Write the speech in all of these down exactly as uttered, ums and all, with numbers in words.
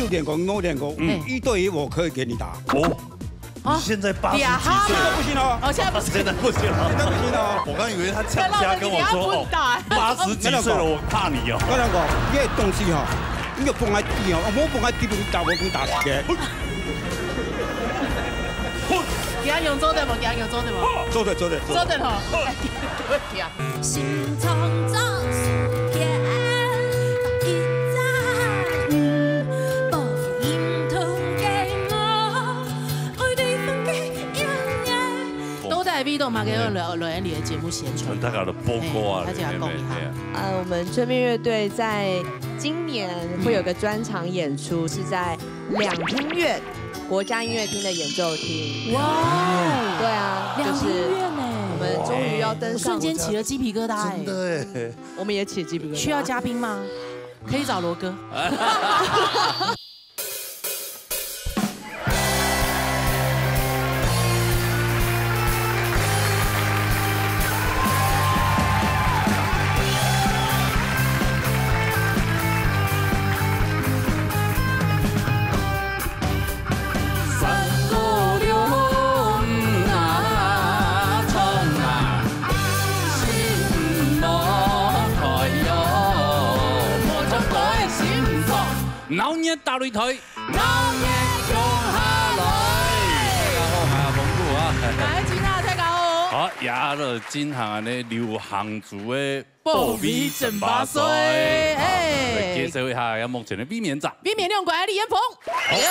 练过，没有练过，嗯。一对一我可以给你打。哦，啊，你现在八十几岁了。这个不行哦。哦，现在不行。现在不行了。这个不行哦。我刚以为他抢先跟我说，哦，八十几岁了，我怕你哦。我跟你讲，这个东西哈，你就放在地哦，我放在地，你打我，你打死的。今日用做得无？今日用做得无？做得，做得，做得。做得吼。 心脏做事情，一站，不認同的我，為你放棄永遠。都在B動嘛，給我來，來你的節目宣傳。大家都播過啊，嘿，大家講一下。嘿，嘿，嘿。呃，我們吹面樂隊在今年會有個專場演出，是在兩廳院國家音樂廳的演奏廳。哇哦！對啊，兩廳院呢。就是我們終於要登上，我瞬間起了雞皮疙瘩哎。真的哎。我們也起雞皮疙瘩。需要嘉賓嗎？可以找羅哥。鬧熱打擂台，鬧熱共下來。大家好，𠊎係蒙古啊。來，今仔大家好。好，也就進行恁呢流行族个 北美爭霸賽，哎。來介紹一下，目前个衛冕者。衛冕兩冠李彥鵬。哎喲，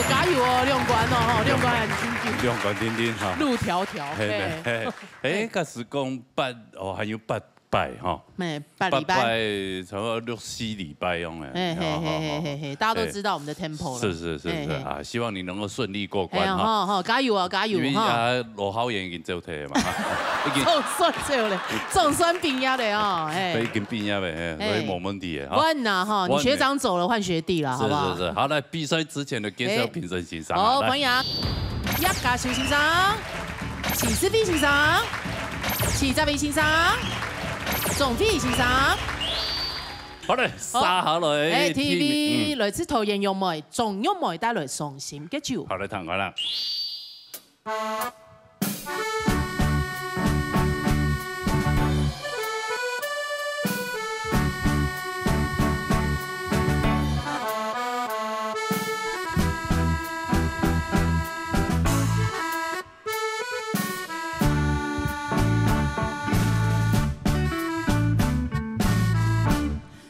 加油哦，兩冠哦，吼，兩冠定定。兩冠定定哈。路迢迢，嘿，嘿。嘿，嘿，假使講八，哦，還有八擺哈。嘿，八禮拜。八擺，差不多六四禮拜樣哎。嘿，嘿，嘿，大家都知道我們的 tempo 了。是，是，是，是，嘿，嘿。啊，希望你能夠順利過關哈。哎呀，好，好，加油啊，加油哈。因為啊，羅浩然已經走忒了嘛，哈，已經總算走了，總算畢業了哦，哎。已經畢業了，哎，哎。所以無問題了哈。換啦哈，你學長走了，換學弟了，好不好？是，是，是。好，來，比賽之前的介紹評審先生，好，來。歡迎葉嘉修先生、徐世輝先生、徐澤偉先生、鍾輝先生。 好嘞，好。續下來，哎，第一位，第一名，嗯。來自桃園楊梅，鍾玉梅帶來傷心个酒。好，來聽看啦。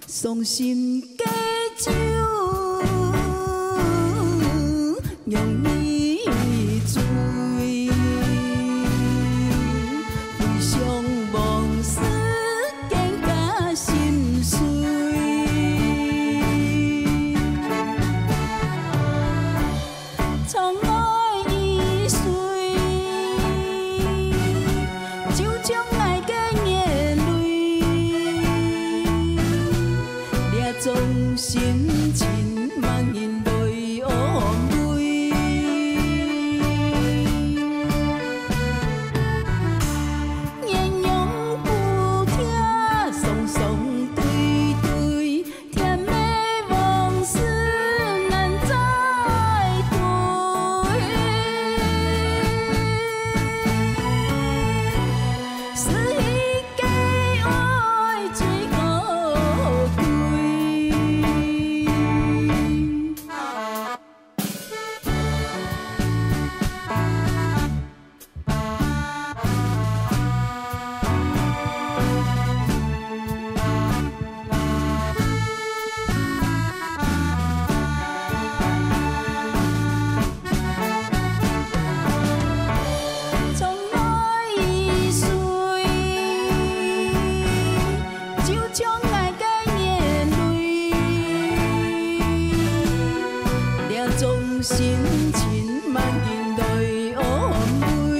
傷心个酒，讓你醉，回想往事更加心碎。 窗外雨水，就像𠊎个眼淚，這種心情，麼人來安慰？ 窗外雨水，就像𠊎个眼淚，這種心情，麼人來安慰？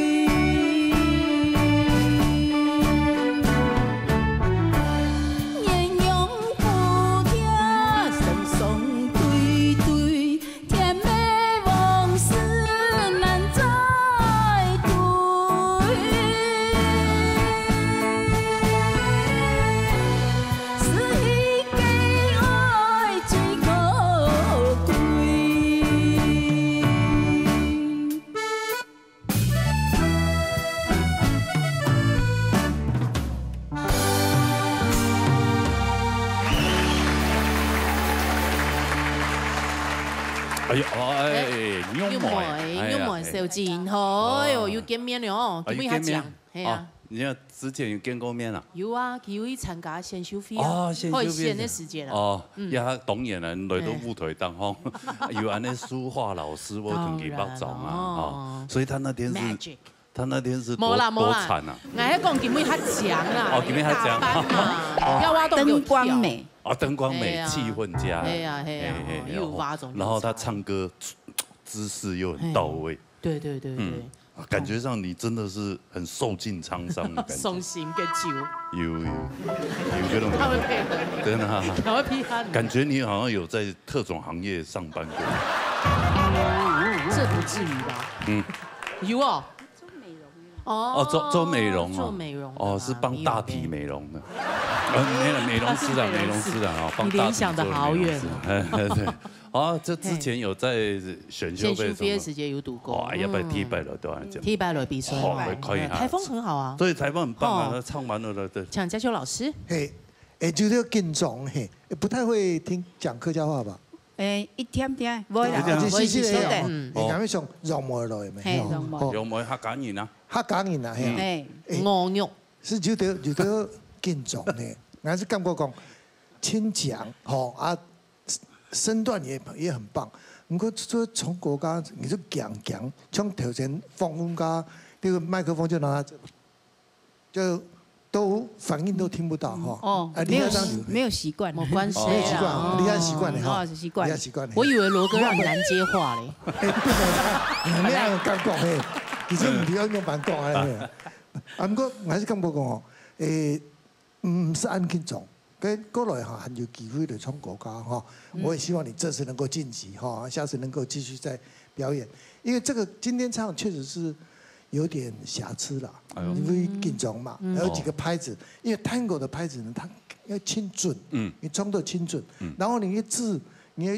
哎呀，哦，哎，哎，玉梅，玉梅，哎呀，玉梅小姐，哎。哎喲，哦。又見面了哦，啊，今日還講，又見面？係啊。哦，你看之前有見過面啊？有啊，佢有去參加選秀會啊，哦，選秀會。好，選个時節啦。哦，嗯。呀，當然啦，來到舞台當中，哎。有恁呢書畫老師，我同佢拍掌啊，當然哦。哦，所以他那天是 Magic。他那天是多，無啦，無啦。多慘啊！𠊎係講今日較強啦，哦，今日較強。打扮嘛，哦。不要挖洞給我跳。燈光美。哦，燈光美，哎呀。氣氛佳。哎呀，哎呀，哎，哎，哦，又挖中，然後他唱歌姿勢又很到位。哎。對，對，對，嗯。對。啊，感覺上你真的是很受盡滄桑的感覺。傷心个酒。有，有，有這種感覺。他會配合你。真的啊。他會配合你。感覺你好像有在特種行業上班過。這不至於吧？嗯。有哦。 哦，做，做美容哦。做美容的吧，哦，是幫大體美容的。美容，哎。呃，沒有，美容師啊，美容師。美容師啊，哦，幫大體做的美容師。你聯想得好遠哦。哎，對。哦，這之前有在選秀會什麼？選秀會的時節有讀過。哦，哎，要不要，嗯。第一擺了，都要講。第一擺了，比賽哦。哦，來看一下。台風很好啊。對，台風很棒啊，哦。他唱完了，對，對。請家修老師。嘿，哎，有點緊張，嘿，不太會聽，講客家話吧？ 誒，一點點，無啦，一點點。無，是，是，是，無，嗯。你敢想楊梅來無？嘿，哦，楊梅。哦。楊梅客家人啊。客家人啊，嘿。嗯。嘿。誒，鵝肉。是有點，有點緊張呢。還是感覺講，親情，吼，啊，身段也，也很棒。毋過這，這從國家，你就講，講，像頭先訪問家，這個麥克風就拿到這， 就都反應都聽不到哈。哦，啊，你要這樣子。沒有習，沒有習慣。沒關係啦。沒有習慣，哦，你要習慣的哈。哦，習慣。你要習慣的。我以為羅哥讓你難接話嘞。哎，不能，你那樣感覺，嘿，已經不要用反講，哎，啊，不過還是感覺講哦，誒，嗯，是恁緊張。 該過來哈，還有機會來唱歌哈，嗯。我也希望你這次能夠晉級哈，下次能夠繼續再表演。因為這個今天唱確實是有點瑕疵啦，哎喲。因為緊張嘛，嗯。還有幾個拍子，因為探戈的拍子呢，它要盡準，嗯。你唱到盡準，嗯。然後你一字，你要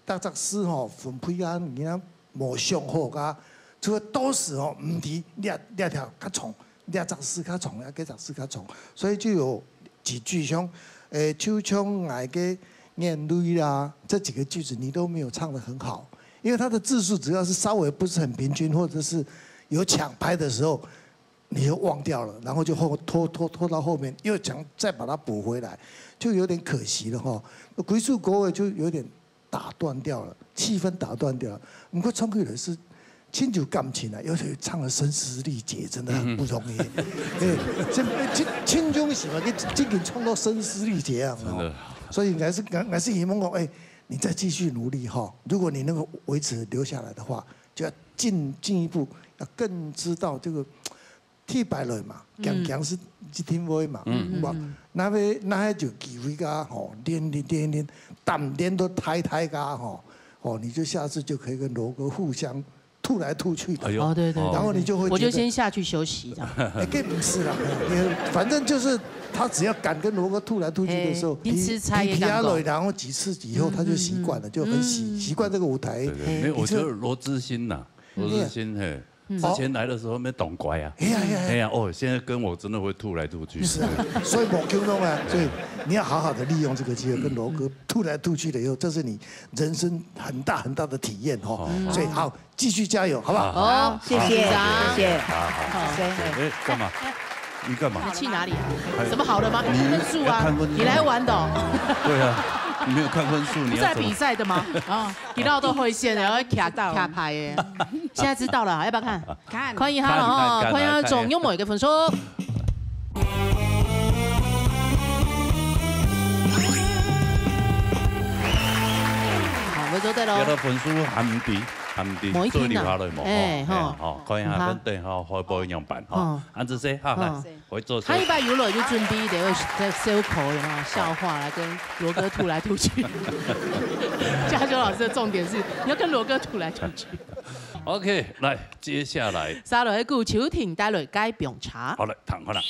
大家思吼，分配啊，你要無想好啊，除了到時吼，毋知這，這條較長， 這隻字較長，啊，該隻字較長，所以就有幾句像，誒，就像𠊎个眼淚啦，這幾個句子你都沒有唱得很好，因為它的字數只要是稍微不是很平均，或者是有搶拍的時候，你就忘掉了，然後就後，拖，拖，拖到後面，又想再把它補回來，就有點可惜了吼。歸宿國衛就有點 打斷掉了，氣氛打斷掉了。毋過唱起來是盡有感情啊，尤其唱得聲嘶力竭，真的很不容易。嗯。哎，這，這，這種喜歡，你，這個唱到聲嘶力竭啊，真的。所以還是，還是希望講，哎，你再繼續努力哈。如果你能夠維持留下來的話，就要進，進一步，要更知道這個 第一擺來嘛，嗯。強強係一定會嘛，嗯。有無？嗯。若係，若係有機會个吼，練練練練，膽練到大大个吼，哦，你就下次就可以跟羅哥互相吐來吐去的。哎喲。哦，對，對，哦。對，然後你就會覺得，我就先下去休息，這樣。哎，更不是啦，你反正就是他只要敢跟羅哥吐來吐去的時候，嘿，你吃菜也敢講。皮，皮，皮下來，然後幾次以後，他就習慣了，嗯，嗯，嗯。就很習，嗯。習慣這個舞台。對，對，沒有，我覺得羅志新吶，羅志新，嘿， 嗯。之前來的時候，那當乖啊。哎呀，哎呀，哎。哎呀，哦，現在跟我真的會吐來吐去。是啊，所以無救弄啊，所以你要好好地利用這個機會，跟羅哥吐來吐去了以後，這是你人生很大很大的體驗哈。哦。所以好，繼續加油，好不好？好，謝謝，好，謝謝。好，好，好。好，謝謝。哎，幹嘛？你幹嘛？你去哪裡啊？哎，什麼好的嗎？你看分數啊，你要看分數。你來玩的哦。對啊，你沒有看分數，你要怎麼？不是在比賽的嗎？啊。 佢兜都會選，然後徛，徛牌个。現在知道了，要不要看？看。看一下了吼，看，看，看，看一下鍾玉梅个分數。好，𠊎做得咯。這个分數還毋低，還毋低，無一定啊。最留下來無？哎，吼。哎，吼，看一下，嗯，好。等下海報樣板，吼。嗯。恁仔細，好，來。嗯。 會做事。下禮拜有來就準備一個笑，笑口，有沒有？笑話來跟羅哥吐來吐去。家修老師的重點是，你要跟羅哥吐來吐去。OK，來，接下來。續來，顧秋婷帶來該杯茶。好了，躺好了。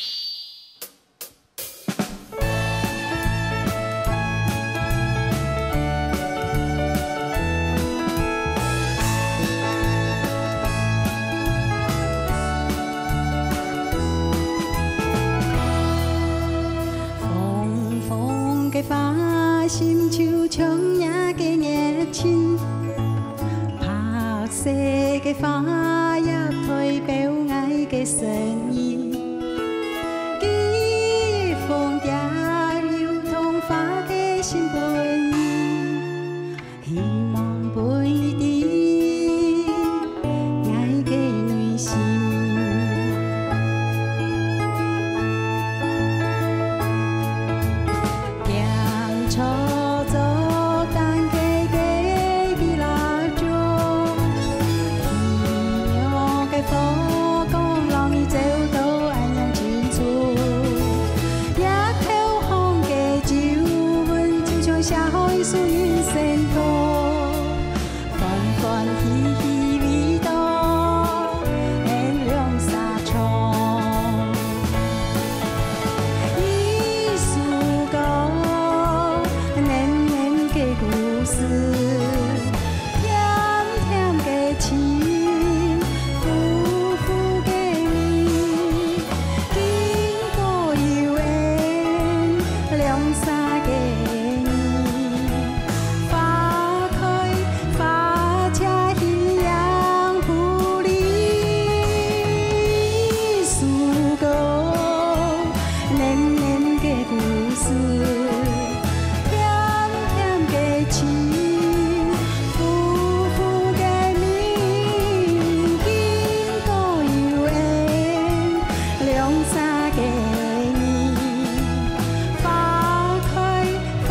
細个花葉代表𠊎个生日，記憶紅點油桐花个心本意，希望分你知𠊎个內心。 點著燭燈个个个蠟燭，奇妙个火光，讓你照到恁樣清楚。夜頭巷个酒文，就像寫好一首人生歌。 歡歡喜喜味道，恁涼沙場。一首歌，暖暖个故事，甜甜个情，苦苦个味。 經過幽怨，涼沙个你，花開花謝，夕陽不離。一首歌，暖暖个故事，甜甜个情，苦苦个味。經過幽怨， 涼沙个你，花開花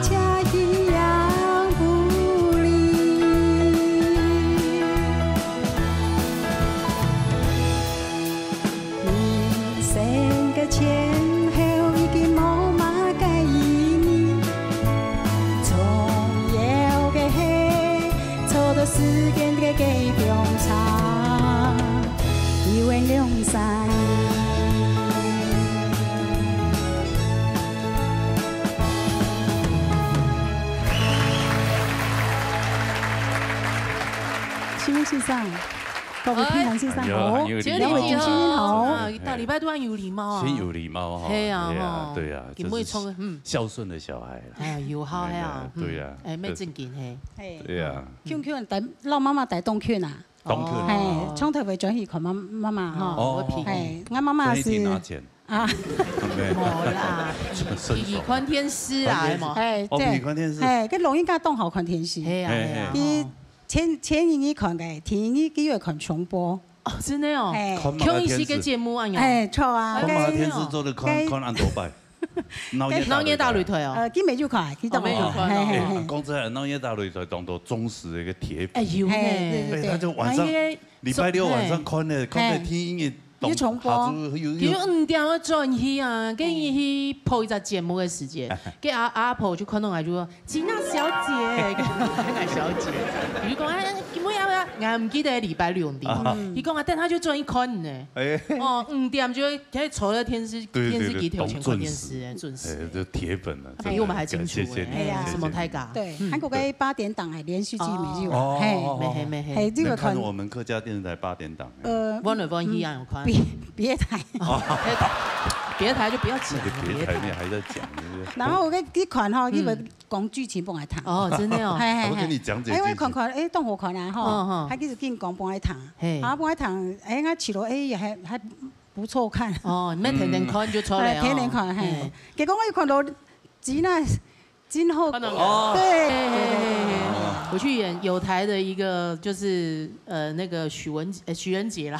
謝，夕陽不離。人生个前後已經無麼个意義，重要个係 錯過時間个計量差，猶原兩三年。請問先生，各位評判先生好，哎喲，哎喲，兩位主持人好。啊，大禮拜都很有禮貌啊。真有禮貌哈。嘿啊，哎呀，吼。對啊，今晡日衝，這是嗯。孝順的小孩啊。哎，有孝，嘿啊，哎呀，對啊，嗯，哎，蠻正經嘿。 嘿。對啊。Q Q帶，老媽媽帶東區啊。東區啊。嘿，哦。從頭尾轉去看媽，媽媽哈。哦，哦，哦。嘿，𠊎媽媽係，轉去聽阿錢。啊。OK。無啦，順手。去，去看電視啦，看電視。係無？哎，哦，對。去看電視。哎，該老人家當好看電視。係啊，係啊。嘿，嘿。佢前，前一日看个，第二日佢又看重播。哦，真的哦。嘿。看麼个電視？看一些个節目啊，有。哎，著啊。看麼个電視做得看，該，看恁多擺？ 鬧熱大擂台。鬧熱大擂台哦。呃，佢乜有看，佢當然有看。哦，嘿，嘿，嘿。哎，講真的，鬧熱大擂台當多忠實的一個鐵粉。哎，有呢。嘿，對，對，哎，對。他就晚上，哎，禮拜六晚上看的，嘿。看个電視，又重播。下晝又，又，佢就五點要轉去啊，跟佢去播一隻節目的時間，跟阿，阿婆就看到𠊎就講：「金娜小姐。」金娜小姐。佢就講：「哎，今晡日啊，𠊎毋記得禮拜六點。」啊。佢講啊，但他就轉去看呢。哎。哦，五點就會 可以坐在電視，對，對，對，電視機頭前看電視，當準時。準時。哎，這鐵粉了，比我們還清楚哎。真的，謝謝你，哎呀。謝謝你。什麼大家？對，嗯。韓國个八點檔哎，連續劇乜有啊，哦，嘿。哦，哦，哦。沒，沒，沒。嘿，這個看，能看我們客家電視台八點檔哎。呃，彎來彎去啊，有看。別，別台。哦。別台就不要講了，那個別台別台。你還在講，對不對？然後𠊎去看吼，嗯。佢會講劇情分𠊎聽。哦，真的哦。嘿，嘿，嘿。我跟你講解劇情。哎，𠊎看看，哎，當好看啊，吼。嗯，嗯。佢就緊講分𠊎聽。嘿。啊，分𠊎聽，哎，𠊎試了，哎，也還，還 不錯看。哦，你們天天看就著了哦。哎，天天看，嘿。嘿。結果𠊎又看到金娜，真好。看到沒有？哦。對。嘿，嘿，嘿，嘿，嘿。我去演有台的一個，就是，呃，那個許文，呃，許仁傑啦，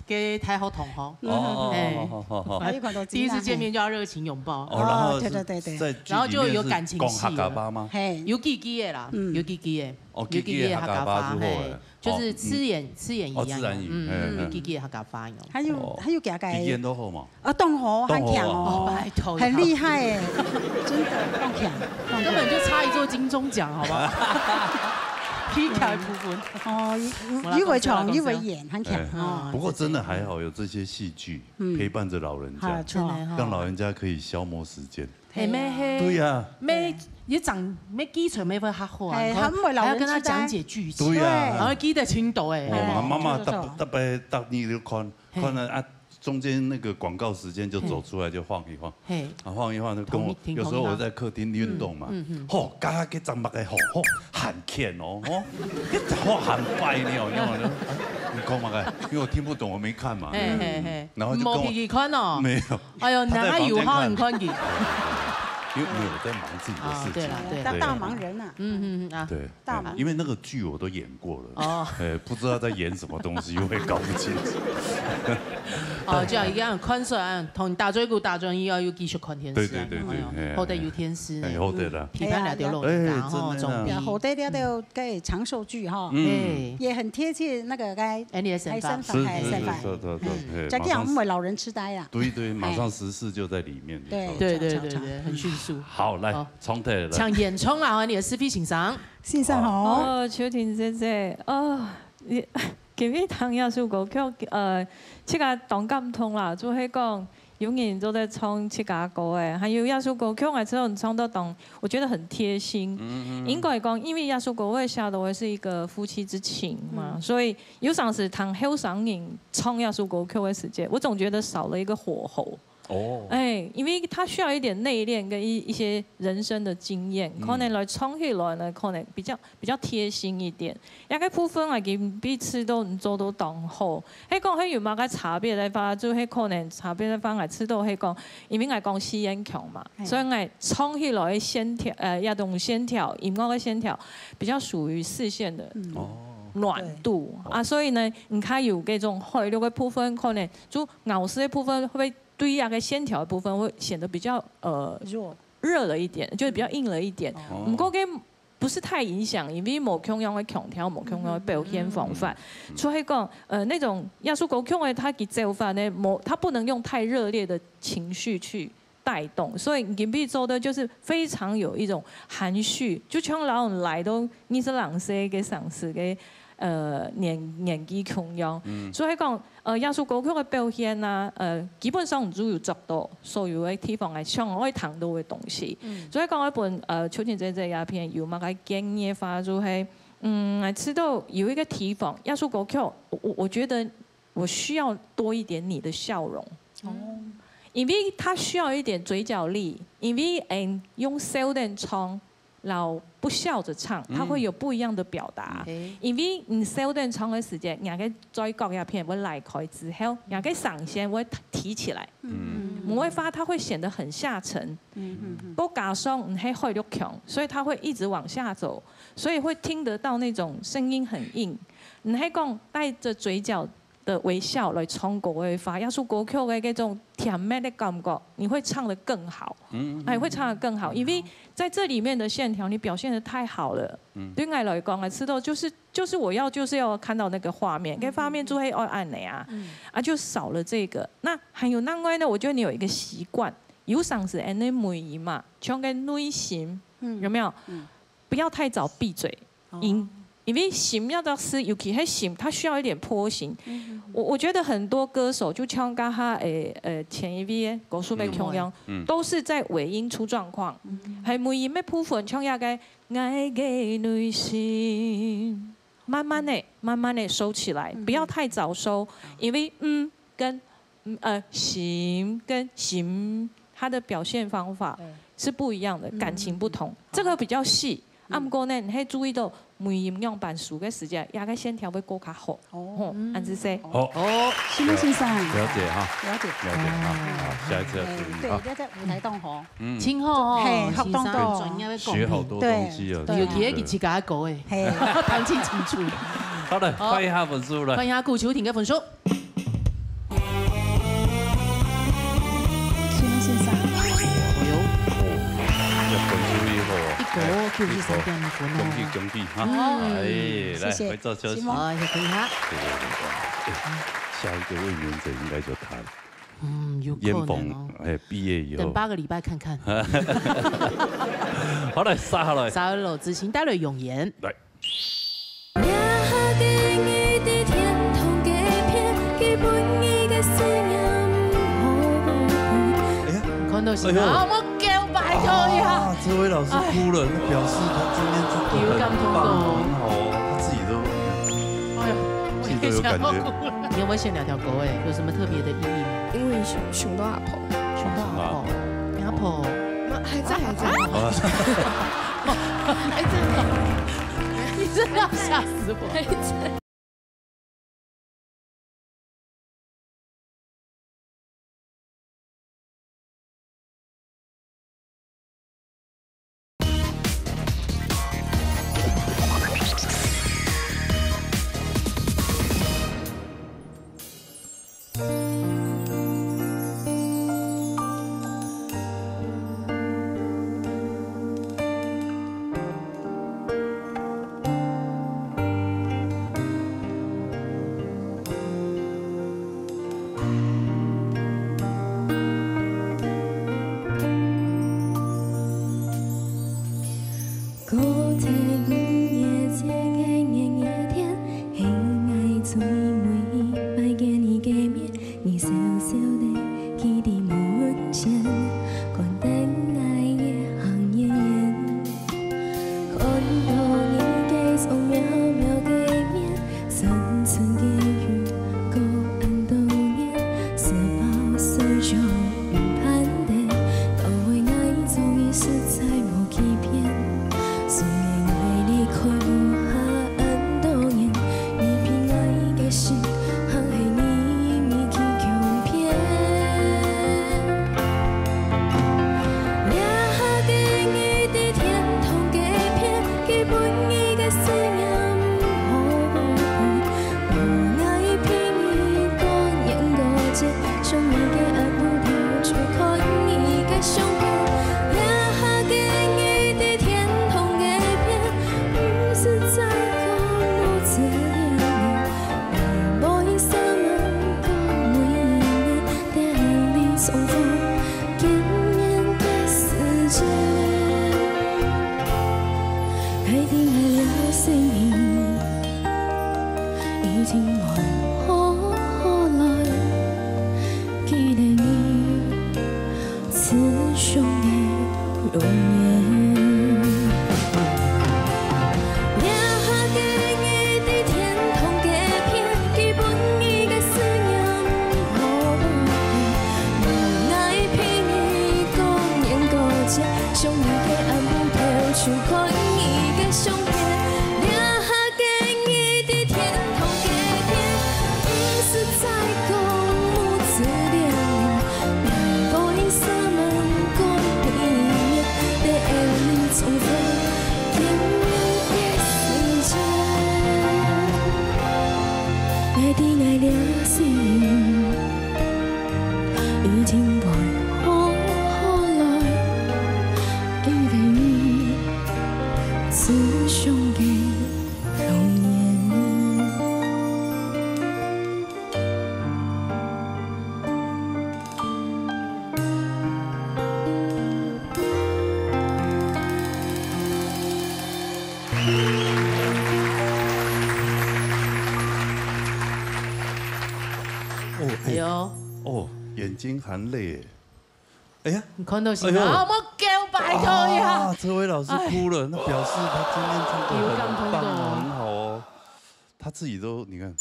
跟台好同吼。哦，哦，哎。哦，哦，哦，哦。哎，又看到金娜，第一次見面就要熱情擁抱。哦，然後是哦，對，對，對，對。在劇裡面是講哈嘎巴嗎？然後就有感情戲了。嘿。有記記的啦，嗯。有記記的。哦，有記記的客家話，記記的客家話之後，嘿。哎。 就是自然，哦，嗯。自然語一樣，哦，自然語，嗯，嘿，嘿。嗯，記記客家話喲。還有，哦。還有其他个，語言都好嘛？啊，當好，當好啊。很強哦。哦，拜託，很厲害哎，真的，當強，當強。根本就差一座金鐘獎，好不好？踢開部分。哦，又，又會唱，又會演，很強，哎，哦。不過真的還好有這些戲劇，嗯。陪伴著老人家，好，真的哈。讓老人家可以消磨時間。 係咩？係。對呀。咩，你講，咩基礎咩會較好啊，係，你看，還毋會老人痴呆。還要跟他講解劇情，對呀。然後記得清楚哎。哦，哎，媽媽，著，著，著。逐，逐擺逐日都看，嘿。看了啊，中間那個廣告時間就走出來，嗯。就晃一晃，嘿。啊，晃一晃就跟我，同，聽同一個。有時候我在客廳運動嘛，嗯，嗯，嗯。吼，剛剛給張伯的吼，吼，很欠哦，哦，你讲话很白呢，哦，你讲嘛，因为我听不懂，我没看嘛，嘿嘿嘿，然后就跟我，没脾气看哦，没有，哎呦，他在房间看，哪有好你看的？因为没有，我在忙自己的事情，哦，对啦对啦，大大忙人啊，嗯嗯嗯啊，对，大忙，因为那个剧我都演过了，哦，哎，不知道在演什么东西，我也搞不清楚。哦，这样一样看出来，同你打嘴鼓打转以后又继续看电视啊，对对对对，哎呦，哎，好得有电视，哎，好得啦，陪伴了就老人家吼，哎，真的啦，总比，哎，好得了就 个长寿剧哈，嗯，也很贴切那个该，哎，你的身法，哎，身法，是是是，哎，身法，对对对，嗯，哎，这个我们的老人痴呆啦，马上，对对，马上时事就在里面，没错，对对对对对，很迅速。好，来，好，重提了，抢演唱啦，你的思飞先生，先生好，哦，秋婷姐姐，哦，你，今日听這首歌曲，呃，自家當感動啦，就係講 有人做得唱自家歌誒，還有這首歌曲，𠊎知道你唱到當，我覺得很貼心。嗯嗯嗯。應該講，因為這首歌曲寫到的是一個夫妻之情嘛，嗯，所以有常時聽後生人唱這首歌曲的時間，我總覺得少了一個火候。哦。哎，因為他需要一點內斂跟一，一些人生的經驗，嗯，可能來唱起來呢，可能比較 比較貼心一點。這個部分啊，佢彼此都做到當好。係講係有麼个差別个話，就係可能差別个話，𠊎知道係講，因為𠊎講四縣腔嘛，嘿，所以𠊎唱起來个線條，呃，這種線條，音樂个線條比較屬於四縣的，嗯，哦，暖度，對，啊，所以呢，你看有這種海陸个部分，可能就咬字个部分，會不會對這個線條的部分會顯得比較，呃，弱，熱了一點，就是比較硬了一點。哦，毋過，這 不是太影響，因為無共樣个腔調，無共樣个表現方法。嗯。所以講，呃，那種這首歌曲个，佢个走法呢，無，佢不能用太熱烈的情緒去帶動，所以今晡日做得就係非常有一種含蓄，就像老人來到二十零歲个上司个，呃，年，年紀共樣。嗯。所以講， 呃，這首歌曲个表現啊，呃，基本上就有做到所有个地方个想愛聽到个東西。嗯。所以講，𠊎分，呃，秋婷姐姐這片有麼个建議个話，就係，嗯，𠊎知道有一個地方，這首歌曲，我，我，我覺得我需要多一點你的笑容。哦。因為他需要一點嘴角力，因為，嗯，用笑臉唱， 摎不笑著唱，嗯，它會有不一樣的表達。嗯。因為你笑等唱个時間，你个嘴角這片會拉開之後，你个上線會提起來。嗯。無个話，它會顯得很下沉。嗯，嗯，嗯。再加上你係海陸腔，所以它會一直往下走，所以會聽得到那種聲音很硬。你係講帶著嘴角 的微笑來唱歌个話，這首歌曲个這種甜蜜的感覺，你會唱得更好，嗯，嗯，哎，會唱得更好，嗯，因為在這裡面的線條你表現得太好了。嗯。對𠊎來講啊，知道就是，就是我要，就是要看到那個畫面，嗯，該畫面就會愛恁樣啊，嗯，啊，就少了這個。那還有另外呢，我覺得你有一個習慣，有常時恁樣眉音嘛，像个內心，嗯，有沒有？嗯。不要太早閉嘴。 哦。因，因為心要到是，尤其係心，它需要一點波形。嗯。我，我覺得很多歌手就像剛剛，誒，呃，前一位歌手个共樣，嗯。都是在尾音出狀況。嗯。還尾音个部分，像那個愛个內心，慢慢的、慢慢的收起來，嗯。不要太早收，因為，嗯，跟 嗯，呃，心跟心，它的表現方法，對，是不一樣的，嗯，感情不同，嗯，這個比較細。嗯。啊，毋過呢，你會注意到尾音用板書个時間，這個線條會過較好。哦。吼，嗯，恁仔細。好。哦，新木先生。了解哈。了解。了解哈。哦。好，下一次要注意哈。哎，對，要在舞台當中。嗯。真好哦，嘿，先生，學當多。專業个講評。學好多東西哦，對，真的。尤其係佢自家个歌誒，嘿。聽清楚。好了，好。看一下分數了。看一下顧秋婷个分數。 請問先生。哎呦，哦，這分數以後啊，一個九十三點五分哦。恭喜恭喜哈！嗯，哎，來，謝謝。回座休息。好，謝謝哈。對對對，哎，下一個衛冕者應該就他了。嗯，有可能哦。演講，哎，畢業以後。等八個禮拜看看。好了，殺下來。殺下來，執行帶來容顏。來。 看到新娘，哎呦。我叫拜託呀。哇，這位老師哭了，哎。表示他今天真的很棒，有感動到。很好，他自己都，哎呦，自己都有感覺。我也想要哭了。你有沒有想聊條歌？哎，有什麼特別的意義嗎？因為想，想到阿婆。想到阿婆，想到阿婆。你阿婆？那還在，還在。啊。還在嗎？真的要吓死我！哦，哎呦，哦，眼睛含泪耶。哎呀，你看到什么？哎呦，啊，莫叫，拜託呀！啊，哲維老師哭了，那表示他今天唱得很棒啊，有感動到。很好哦。他自己都，你看，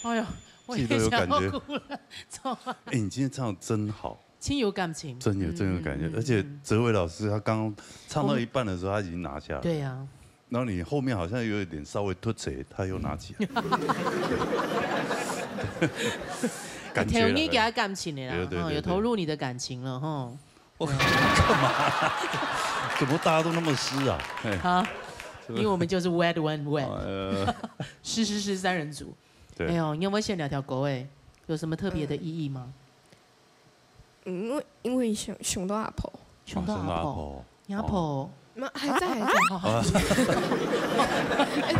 哎呦，我也想要哭了，怎么办？哎，你今天唱得真好。 真有感情。真有，真有感觉。嗯，嗯，而且哲维老师他刚唱到一半的时候，他已经拿下来。对啊。然后你后面好像有一点稍微脱节，他又拿起来。感觉啦。投入给他感情的啦，对，对，对，哈，有投入你的感情了，哈。我干嘛？怎么大家都那么湿啊？哎。好，因为我们就是 wet one wet，哎呀。湿湿湿三人组。对。哎呦，你有没有先聊条狗哎？有什么特别的意义吗？ 嗯，因为，因为想，想到阿婆。想到阿婆。想到阿婆。你阿婆？哦。没，还在，还在。啊。还在。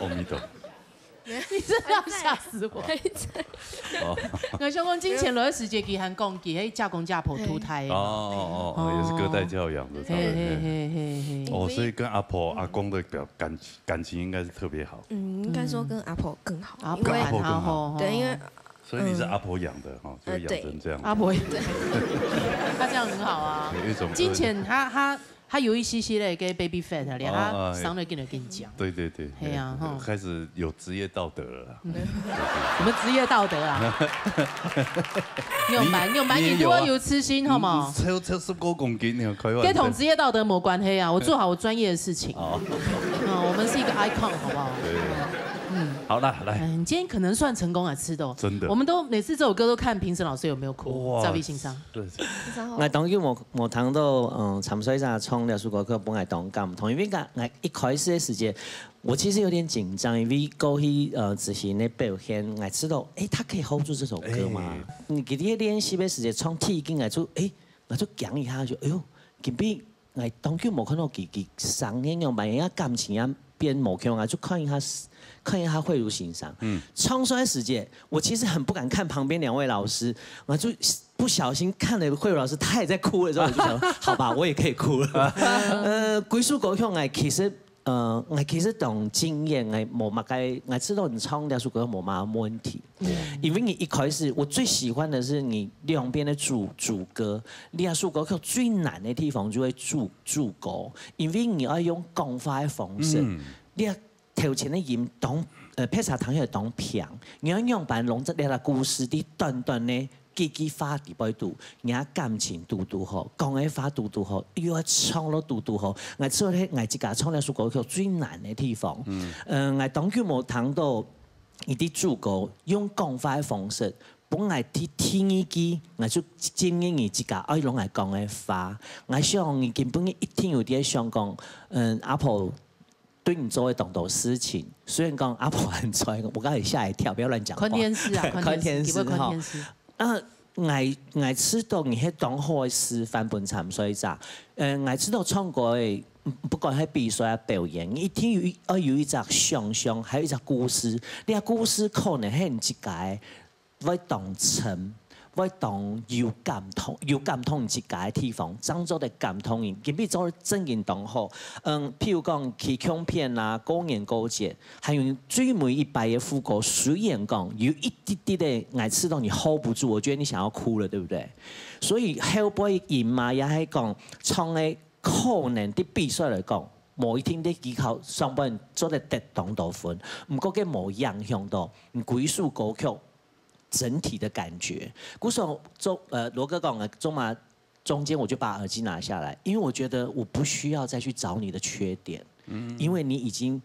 阿弥陀佛。你真的要吓死我。还在。哦。𠊎想講，之前有个時節，佢還講，佢係嫁公嫁婆渡大个嘛。哦，哦，哦，哦，也是隔代教養的，嘿，嘿，嘿，嘿，嘿。哦，所以跟阿婆、阿公的表，感情，感情应该是特别好。嗯，应该说跟阿婆更好，阿婆因为，跟阿婆更好。吼，吼。对，因为 所以你是阿婆养的哈，嗯。所以养成这样。呃，对。阿婆，对。他这样很好啊。有一种，金钱他，他，他有一些些那个 baby fat，连他哦，哦，伤了跟人跟你讲。对，对，对，嘿啊，对，吼。开始有职业道德了啦。嗯。什么职业道德啊？你有蛮，你有蛮，你也有啊。你多有痴心，好吗？你，你超，超十五公斤，你很开玩笑。这同职业道德没关系啊，我做好我专业的事情。哦。哦，我我们是一个 icon，好不好？对，嗯，好了，来，哎，你今天可能算成功啊，吃豆。真的我们都每次都有歌都看评审老师有没有哭，哇赵必欣上。对，然后，𠊎當久無無聽到，嗯，陳水珊唱這首歌曲，分𠊎當感動。因為𠊎𠊎一開始个時節，我其實有點緊張，因為過去呃之前个表現，𠊎知道，誒，他可以 hold 住這首歌嘛。哎你佢在練習个時節，唱第一句，𠊎就誒，𠊎就驚一下，就哎喲，今晡𠊎當久無看到佢佢聲音樣般，人家感情也變無共樣，就看一下看一下慧如先生。嗯，唱出來時節，我其實很不敢看旁邊兩位老師，我就不小心看了慧如老師，她也在哭的時候，我就想說，好吧，我也可以哭了。呃，歸屬歌曲，𠊎其實。呃，𠊎其實當敬業，𠊎無麼个，𠊎知道你唱這首歌無麼个問題，因為你一開始我最喜歡的是你兩邊的主主歌，這首歌曲最難的地方就係主主歌，因為你要用講話的方式，你頭前的音當，呃，別儕聽起來當平，你要用般攏這个故事的短短的 幾句話底背肚，人家感情堵堵好，講个話堵堵好，又愛唱到堵堵好。𠊎做咧，𠊎自家唱這首歌曲最難个地方。嗯，呃，𠊎當久無聽到一啲主歌用講話个方式，本來第第二句，𠊎就今日你自家愛攏來講个話。𠊎想你根本一定有啲想講，嗯，阿婆 對你做个當多事情，雖然講阿婆還在，我剛才嚇一跳，不要亂講話。看電視啊，看電視，看電視你會看哈電視。啊，𠊎𠊎知道你係當好个示範分參賽者。呃，𠊎知道唱歌个，不管係比賽啊表演，你一定有一要有一隻想像，還有一隻故事。你个故事可能係你自家个 會當深，會當有感動，有感動自家个地方，正做得感動人，今晡日做正經當好。嗯，譬如講去唱片啊，過年過節，還有最尾一擺个副歌，雖然講有一滴滴个，𠊎知道你hold不住，我覺得你想要哭了，對不對？所以後背音嘛，也係講唱个可能對比賽來講，無一定對技巧上半做得得當多分，毋過佢無影響到你歸屬歌曲 整體的感覺。故所做呃罗哥讲的中嘛，中间我就把耳机拿下来，因为我觉得我不需要再去找你的缺点，因为你已经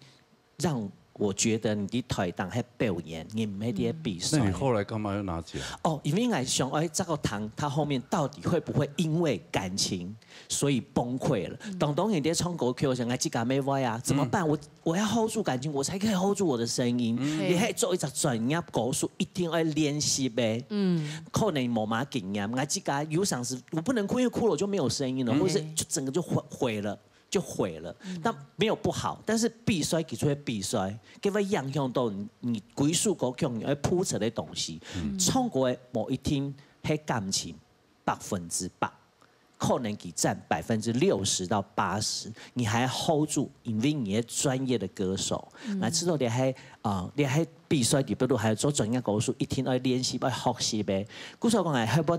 让我觉得你的台档还表演，你没得比赛。那你后来干嘛要拿起来？哦，因为我想，哎，这个糖它后面到底会不会因为感情所以崩溃了？当当你在唱歌曲，我想，哎，这个没歪啊，怎么办？我我要 hold 住感情，我才可以 hold 住我的声音。你还做一只专业歌手，一定要练习呗。嗯，可能没嘛经验，我自家有想是，我不能哭，因为哭了我就没有声音了，或是就整个就毁毁了。 就毁了。但没有不好，但是比赛佢就会比赛，佢会影响到你你归属歌曲你要铺陈的东西。唱歌的某一天，黑感情百分之百，可能佢占百分之六十到八十，你还 hold 住，因为你是专业的歌手，那知道你还啊，你还比赛里边都还有做专业歌手，一定要练习，要学习呗。故所讲哎，还不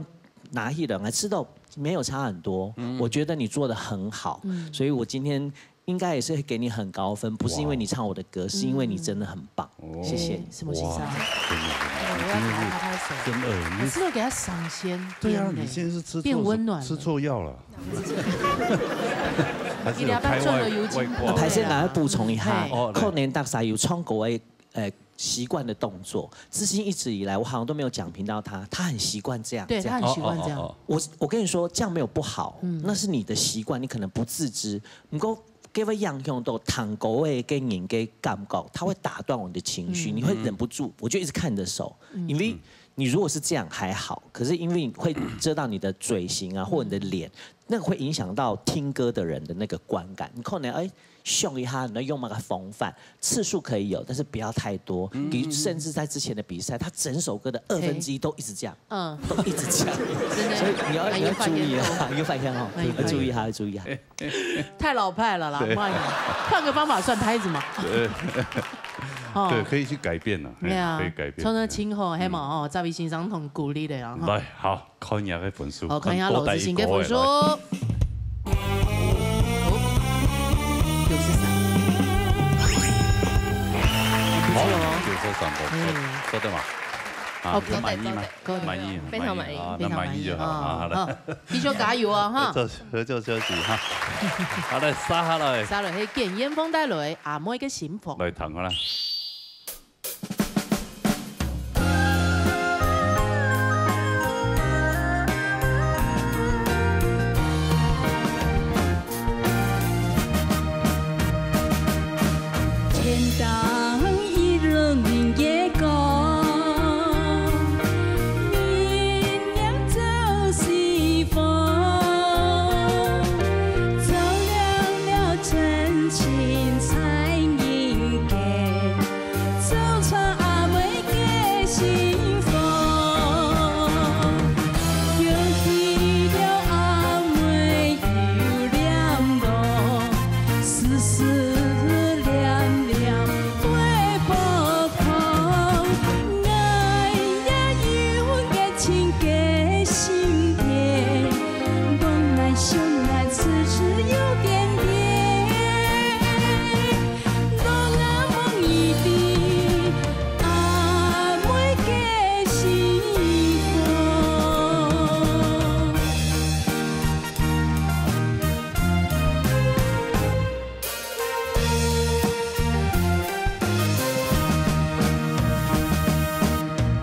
拿起来，我知道没有差很多，我觉得你做的很好，所以我今天 应该也是给你很高分，不是因为你唱我的歌，是因为你真的很棒，谢谢你。什么欣赏？真的，我要给他拍拍手。真的，你我是不是给他赏仙？对啊，天哪你现在是吃错变温暖了吃错药了，还是有开外你两半转了有几外挂？还是来补充一下嘿，哦来可能大家有唱歌的呃习惯的动作，之前一直以来我好像都没有讲评到他，他很习惯这样，对他这样很习惯这样。哦哦哦我我跟你说，这样没有不好，那是你的习惯，你可能不自知。不过，给我影响到唱歌的给人的感觉，他会打断我的情绪，你会忍不住，我就一直看你的手，因为你如果是这样还好，可是因为你会遮到你的嘴型啊，或你的脸，那个会影响到听歌的人的那个观感。你可能哎。想一下，你要用那个风范，次数可以有，但是不要太多。你甚至在之前的比赛，他整首歌的二分之一都一直这样。嗯，都一直这样，真的。所以你要哎你要注意啊，有发现有发现哦，哎有要注意哈，要注意哈。太老派了啦，不好意思，换个方法算拍子嘛。哦对，可以去改变了，对啊嘿可以改，变。从头听吼，还嘛哦，赵必欣上同鼓励的啊哈。来，好，看一下个分数，好，看一下老师新的分数。来九十三，不错哦。九十三分，嗯说对吗？啊，OK，有滿意嗎？多謝，多謝。滿意，非常滿意。滿意啊，非常滿意。那滿意就好啊，好了。啊，繼續加油哦，哈。合作，合作休息哈。好，來，續下來。續下來，係簡燕鳳帶來阿妹个幸福。來，聽好了。 天頂一輪明月光，明亮照四方，照亮了真情在人間。 走出阿妹个心房，勾起了阿妹有念头，絲絲念念會發光。哎呀，有熱情个心田，望來相愛，處處有甜甜。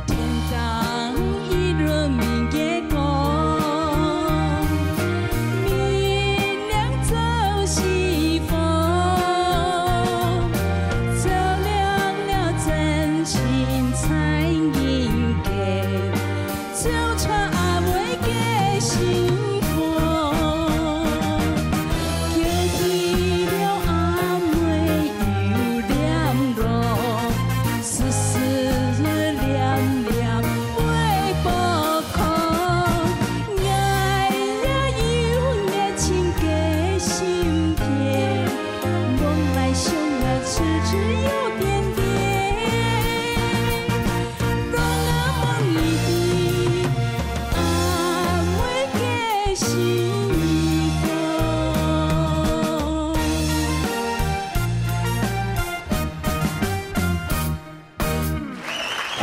天頂一輪明月光，明亮照四方，照亮了真情在人間，照出阿妹个心房。 勾起了阿妹有念頭，絲絲念念會發光。哎呀，有熱情个心田，望來相愛，處處有甜甜。 哎，哎，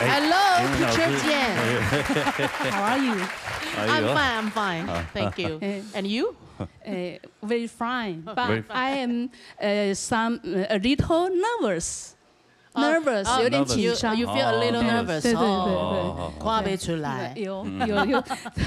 哎。Hello，哎，老師。Teacher Jane。哎。How are you？哎呦。I'm fine, I'm fine. 啊。Thank you. 哎。And you？哎，very fine, but very fine. I am, uh, some, uh, a little nervous. 哦，nervous，哦，有點緊張。You, you feel a little nervous，哦。對，對，對，對。哦，哦，哦。看不出來。有，有，有，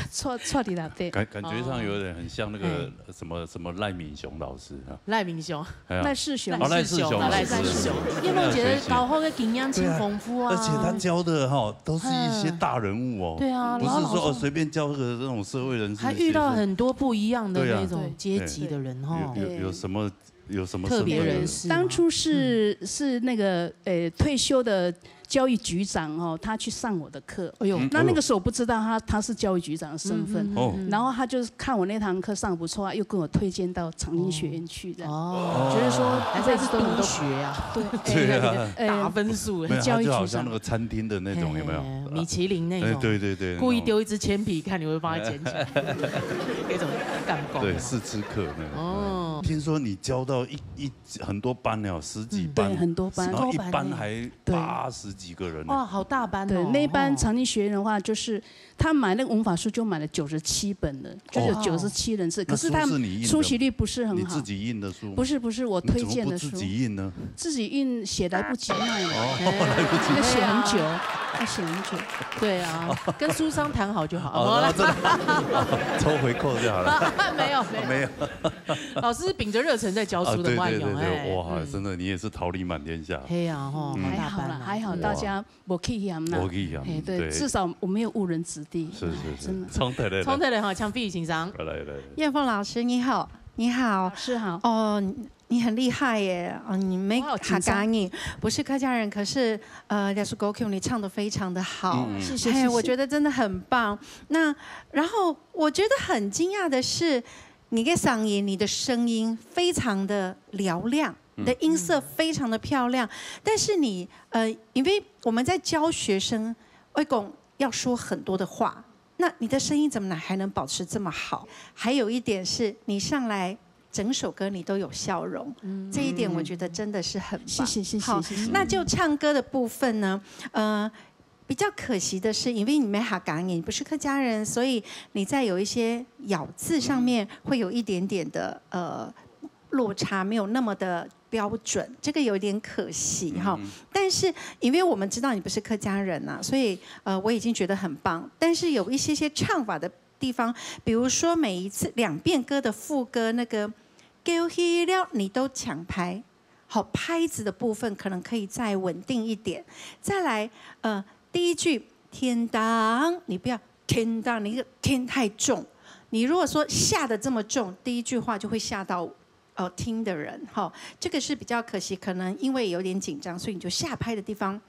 錯，錯的啦，對。感，感覺上有點很像那個，哦。哎。什麼，什麼賴敏雄老師啊。賴敏雄。哎呀。賴世雄。哦，賴世雄老師。賴世雄。賴世雄。燕鳳姐的教學的經驗真豐富啊。對啊，而且她教的哈，都是一些大人物哦。嗯。對啊，不是說，老老哦，隨便教個那種社會人士。還遇到很多不一樣的那種階級的人哈。對啊。對。有，有，有什麼 有什麼身份的？特別人士嗎？當初是，嗯。是那個，呃，退休的教育局長哦，他去上我的課。哎呦。嗯。那那個時候我不知道他，他是教育局長的身份。嗯，嗯，嗯，嗯。哦。然後他就是看我那堂課上得不錯啊，又跟我推薦到長青學院去這樣。哦。就是說，還是，還是督學啊。對。對啊。哎，那個，呃，打分數。沒有，他就好像那個餐廳的那種，有沒有？教育局長。嘿，嘿，嘿，米其林那種。哎，對，對，對，故意丟一支鉛筆，看你會不會把它撿起來，那種感覺。對，試吃客那種。哦。聽說你教到一，一 很多班呢，十幾班，嗯，對，很多班。然後一班還八十幾個人呢。對。哇，好大班哦。對，那一班長青學院的話，就是他買那個文法書就買了九十七本了，就是有九十七人次。哇。可是他那書是你印的嗎？出席率不是很好。你自己印的書嗎？不是，不是，我推薦的書。你怎麼不自己印呢？自己印寫來不及賣了。哦，來不及。要寫很久，要寫很久。對啊，跟書商談好就好。哦，沒有啦。那真的，哦，抽回扣就好了。沒有，沒有。沒有。 老師是秉著熱忱在教書的，啊，對，對，對，對，我跟你講，哎，哇，嗯。真的，你也是桃李滿天下。嘿啊，吼，嗯。還好啦，好大班啊。還好大家無棄嫌啦。哇。無棄嫌，嘿，對，對。至少我沒有誤人子弟。是，是，是。哎，真的。重提來了。重提來哈，請費玉先生。來，來，來。燕鳳老師，你好，你好。老師好。哦，你很厲害耶！哦，你沒，我好緊張。客家人，不是客家人，可是，呃，也是歌曲，你唱得非常的好。嗯，嗯。謝謝，哎，謝謝。我覺得真的很棒。那，然後我覺得很驚訝的是， 你的嗓音，你的聲音非常的嘹亮，嗯。你的音色非常的漂亮，但是你，呃，因為我們在教學生，會講要說很多的話，那你的聲音怎麼能，還能保持這麼好？還有一點是你上來整首歌你都有笑容，嗯。這一點我覺得真的是很棒。謝謝，謝謝，好，謝謝。那就唱歌的部分呢，呃，比较可惜的是，因为你毋係客家人，你不是客家人，所以你在有一些咬字上面会有一点点的，呃，落差，没有那么的标准，这个有点可惜哈。嗯。但是因为我们知道你不是客家人啊，所以，呃，我已经觉得很棒。但是有一些些唱法的地方，比如说每一次两遍歌的副歌那个，给我一料，你都抢拍。好，拍子的部分可能可以再稳定一点。再来，呃，第一句，天当，你不要天当，你那个天太重。你如果说下得这么重，第一句话就会吓到，呃，听的人，哈。这个是比较可惜，可能因为有点紧张，所以你就下拍的地方，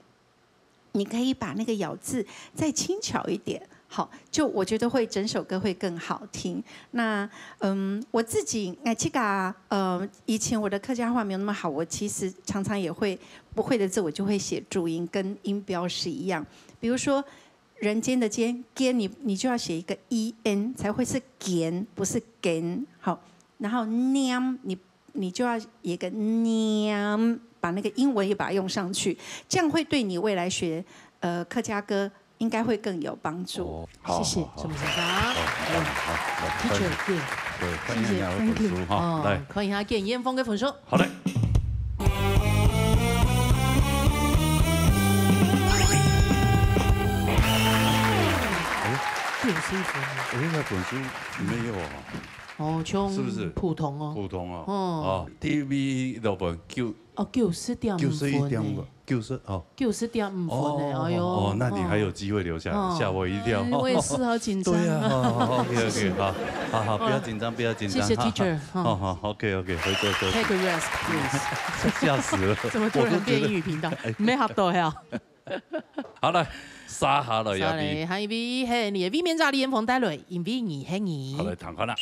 你可以把那个咬字再轻巧一点，好，就我觉得会整首歌会更好听。那，嗯，我自己，哎，这个啊，呃，以前我的客家话没有那么好，我其实常常也会不会的字，我就会写注音，跟音标是一样。比如说，人间的间，间，你，你就要写一个E N，才会是间，不是间。好，然后念，你，你就要写一个念，把那个英文也把它用上去，这样会对你未来学，呃，客家歌应该会更有帮助。哦，好，谢谢，好，好，沈先生。好，好，好，好，Teacher，对，对，看一下你的分数哈，哦，来。看一下建言峰的分数。好嘞。哎，这有辛苦吗？哎，那分数没有啊。哦，像是不是？普通哦。普通哦。哦。哦，T V六分，九，哦，九十点五分呢。九十一点五，九十，哦。九十点五分呢，哦，哎呦。哦，那你还有机会留下来，哦。吓我一跳。哎，我也是，好紧张啊。对啊，好，好，OK，OK，谢谢。好，好，好，不要紧张，不要紧张，谢谢哈，哈。Teacher，哈。好，好，OK，OK，回座休息。Take a rest, please。吓死了。怎么突然变英语频道？我都觉得，哎。没好多呀。好，来，沙哈了，亚比。下一位，嘿，你的卫冕者李炎峰带来，因为你是你。好，来，听看啦。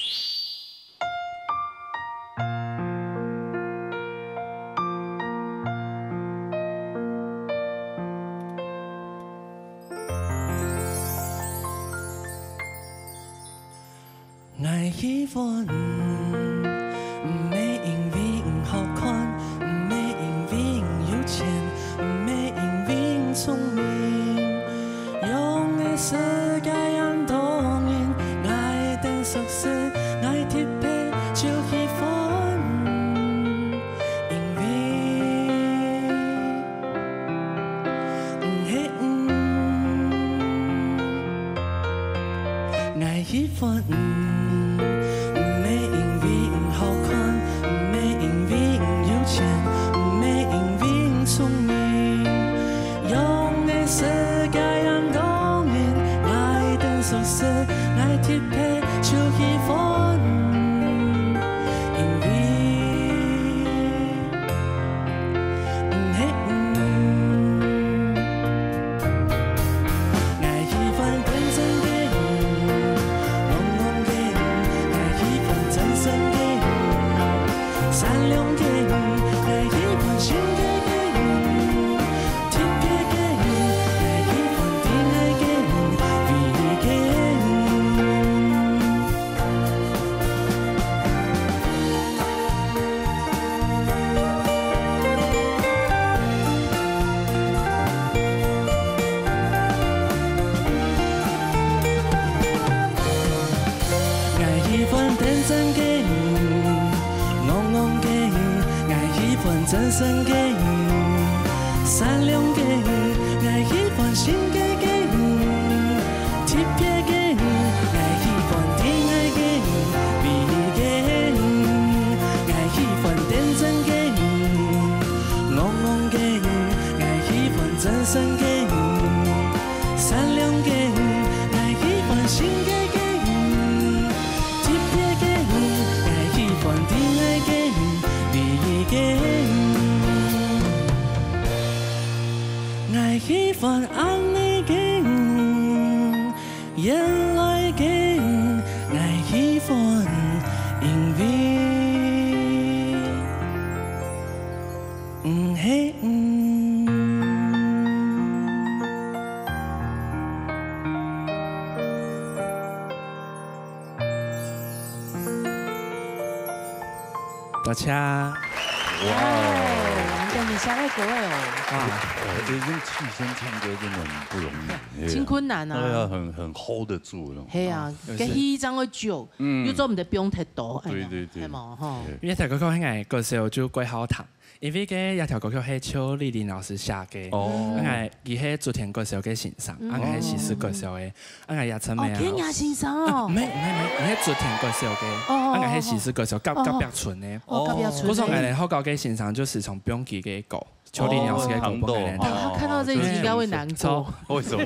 大家。哇哦，你寫个歌个哦，哦，这种气声唱歌真的很不容易，真困难啊。那要很很 hold 得住那种。系啊，个气张个久，又做毋得放忒多，对对对，系嘛吼。因为条歌曲个个性就怪好听，因为个一条歌曲系邱丽玲老师写个，哦啊，佢系竹田个性个先生，啊，佢系西施个性个，啊，佢也曾哦，没有。天涯先生哦，没没没，佢系竹田个性个，哦啊，佢系西施个性，隔隔壁村个。哦，隔壁村故所个好搞个先生就时常放佢个歌，邱丽玲老师个歌放个。他看到这一集应该会难过。为什么？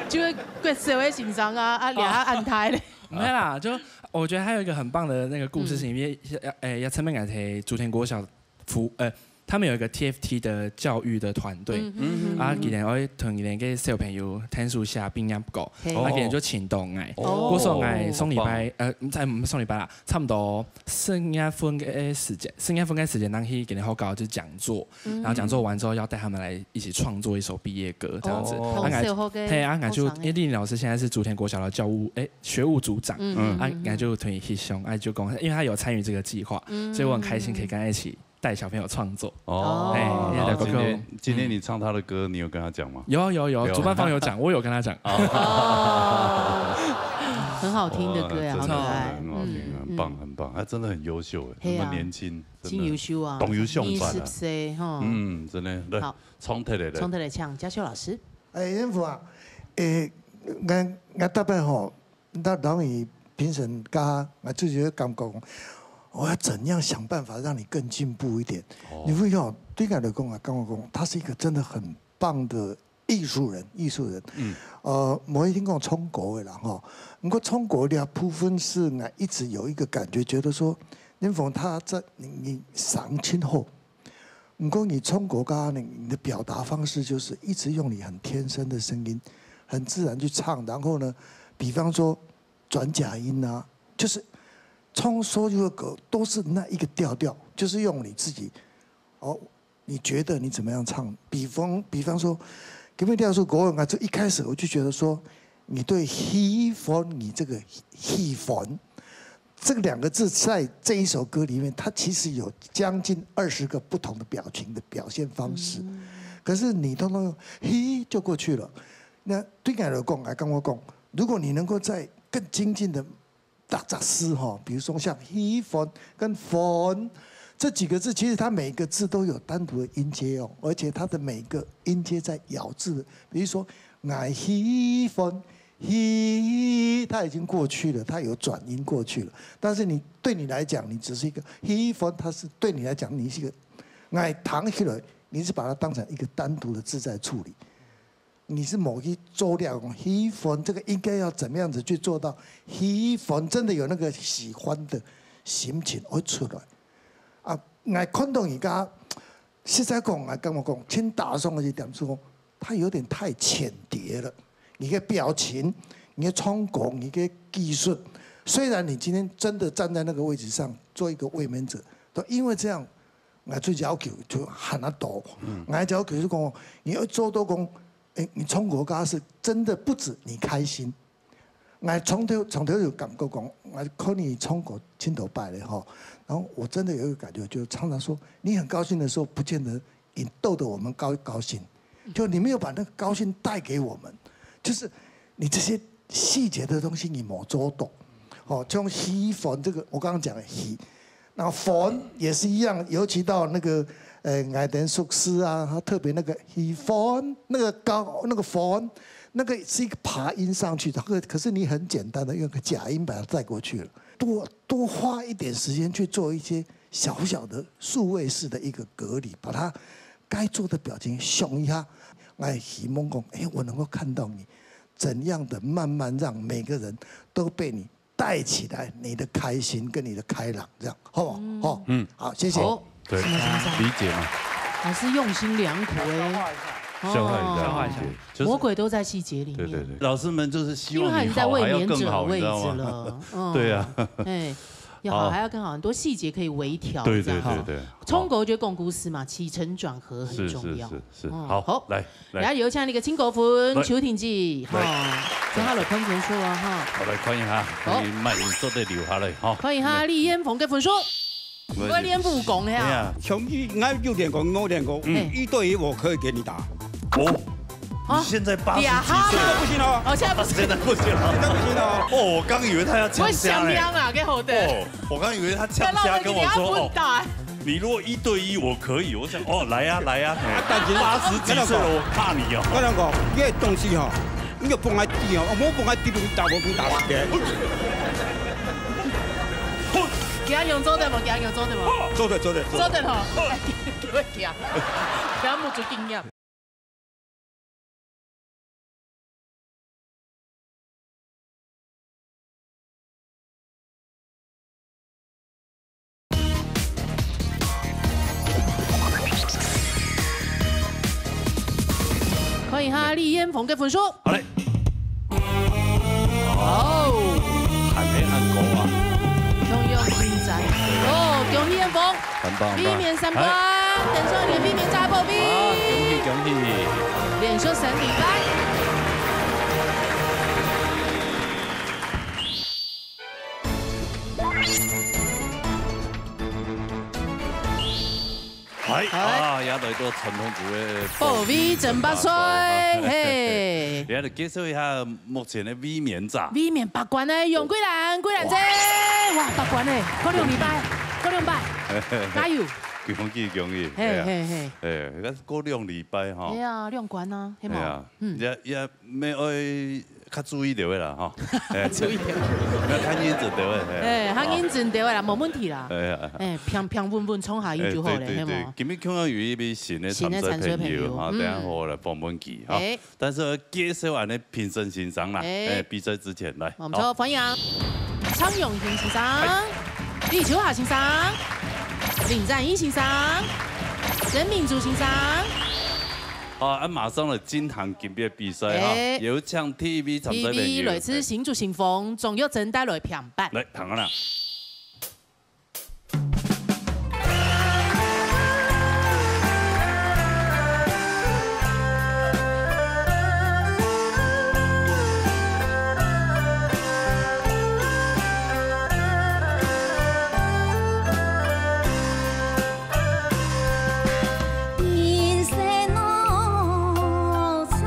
就会怪谁会紧张啊？啊，脸还按台嘞。没啦，就我觉得还有一个很棒的那个故事，是因为呃，也曾经个竹田国小服呃，他们有一个 T F T 的教育的团队，啊，今年我同今年个小朋友听书写毕业歌，嘿啊，今年就请到我，哦故所我上礼拜呃，在上礼拜啦，差不多四月份个时间，四月份个时间，当去今年好搞就讲座，然后讲座完之后要带他们来一起创作一首毕业歌这样子，哦啊，同小学个嘿，啊，我就学生因为丽玲老师现在是竹田国小的教务哎学务组长，嗯啊，应该就同你去兄，哎，就讲，因为他有参与这个计划，所以我很开心可以跟他一起带小朋友创作。哦，哎然后今那个天今天你唱他的歌，你有跟他讲吗？有有有，有主办方有讲，我有跟他讲。哦，很好听的歌呀，哇好可爱。真的很好听，嗯很棒，很棒，他真的很优秀哎，嘿啊那么年轻，真的真优秀啊，懂优秀二版啊十岁哈，嗯，真的，来好，冲起来了。冲得来唱，嘉秀老师，哎，严父啊，诶，我我特别吼，到当于评审家，我自己会感觉讲，我要怎样想办法让你更进步一点。你会哦，对我来讲啊，跟我讲，他是一个真的很棒的艺术人，艺术人。嗯，呃，某一天跟我冲过的啦哈，不过冲过的部分是我一直有一个感觉，觉得说，林峰他在你你上今后。你讲你唱歌个呢，你的表达方式就是一直用你很天生的声音，很自然去唱。然后呢，比方说转假音啊，就是唱所有的歌都是那一个调调，就是用你自己哦，你觉得你怎么样唱？比方比方说，给你调出国文啊，这一开始我就觉得说，你对喜欢，你这个喜欢，这个两个字在这一首歌里面，它其实有将近二十个不同的表情的表现方式，可是你通通用嘿就过去了。那对我来讲，来跟我讲，如果你能够再更精进的打杂诗哈，比如说像喜欢跟欢这几个字，其实它每个字都有单独的音阶哦，而且它的每个音阶在咬字，比如说我喜欢 he，它已经过去了，它有转音过去了。但是你对你来讲，你只是一个 he，它是对你来讲，你是一个 I 弹起来，你是把它当成一个单独的字在处理。你是某一周料讲 he，这个应该要怎么样子去做到 he，真的有那个喜欢的心情会出来啊？我看到你刚刚实在讲，我感觉讲，请打上去点说，它有点太浅碟了。你的表情，你的唱功，你的技术，虽然你今天真的站在那个位置上做一个卫冕者，都因为这样，我就要求就喊他多，我要求就讲，你要做到讲，哎，你唱歌家是真的不止你开心。 我从头从头有感觉讲，我看你唱歌真多摆了哈，然后我真的有一个感觉，就是常常说你很高兴的时候，不见得你逗得我们高高兴，就你没有把那个高兴带给我们，就是你这些细节的东西你没做到。哦，像喜欢这个，我刚刚讲的喜，那欢也是一样，尤其到那个呃，我等熟识啊，他特别那个喜欢，那个高那个欢，那个是一个爬音上去的，可可是你很简单的用个假音把它带过去了。多多花一点时间去做一些小小的数位式的一个隔离，把它该做的表情想一下。我也希望讲，哎，我能够看到你怎样的慢慢让每个人都被你带起来，你的开心跟你的开朗，这样好不好？好，嗯，好，谢谢。好，对，什么什么什么，理解吗？老师用心良苦哎，消化一下，哦理解，就是魔鬼都在细节里面。对对对，老师们就是希望你因为他已经在好还要卫冕者更好，的位置你知道吗？了，嗯对啊，哎，要好还要更好，很多细节可以微调，对这样哈对对对，冲狗就讲故事嘛，起承转合很是是重要。是是，嗯好，来来，来，有请那个亲狗粉来邱婷姐哈，来正好有喷泉说了哈，好来看一下，好你慢点坐在留下来哈，欢迎哈李嫣红跟粉说。我练武功呀。哎呀，兄弟，我有练过，我练过，嗯。一对一我可以给你打。哦，哦，你现在八十几岁了，现在不行哦。哦，现在不行。现在不行了。现在不行哦。哦，我刚以为他要呛虾嘞。我想凉啊，给好的。哦，我刚以为他呛虾跟我说，哦，你要问打。你如果一对一，我可以。我想，哦，来呀，来呀，嘿，啊，但是八十几岁了，我怕你哦。我跟你讲，你的东西哈，你就放在地哦，我放在地，你打我，你打死的。今日用做得无？今日用做得无？做得，做得，做得。做得吼。哎，你会讲，不要目珠经验。 看一下李彥峰个分数。好嘞。哦。還沒按勾啊。中央精湛。哦，恭喜彥峰。很棒，很棒。衛冕三冠，哎。等於你衛冕炸爆米。啊，恭喜，恭喜。連續三連敗。 哎，哎。啊，也來到傳統組个保衛戰八歲，保衛戰八歲，嘿。也來介紹一下目前个衛冕者。衛冕八冠个楊桂蘭，桂蘭姐，哇，八冠呢，過兩禮拜，過兩擺，加油！恭喜恭喜，嘿，哎呀，嘿，嘿。哎，過兩禮拜哈。哎呀，兩冠啊，係無？哎呀，嗯。也，也 愛愛較注意著个啦，吼。哎，注意著。愛較認真著个，嘿。哎，較認真著个啦，無問題啦。哎呀。哎，平平穩穩衝下去就好了，哎，對，對，係無？對。今日看到有一位新的新的參賽朋友，參賽朋友，哈，嗯。等下好好來訪問佢，哈。哎。但是要介紹恁呢評審先生啦，哎。哎，比賽之前來，無錯，好。歡迎蔡永興先生、哎。李秋霞先生、林展義先生、曾明珠先生。 好，啊，馬上來進行今晡个比賽哈，哎。有請第一位參賽朋友。第一位來自新竹新豐，鍾玉珍帶來評判。來，聽下啦。 人生路在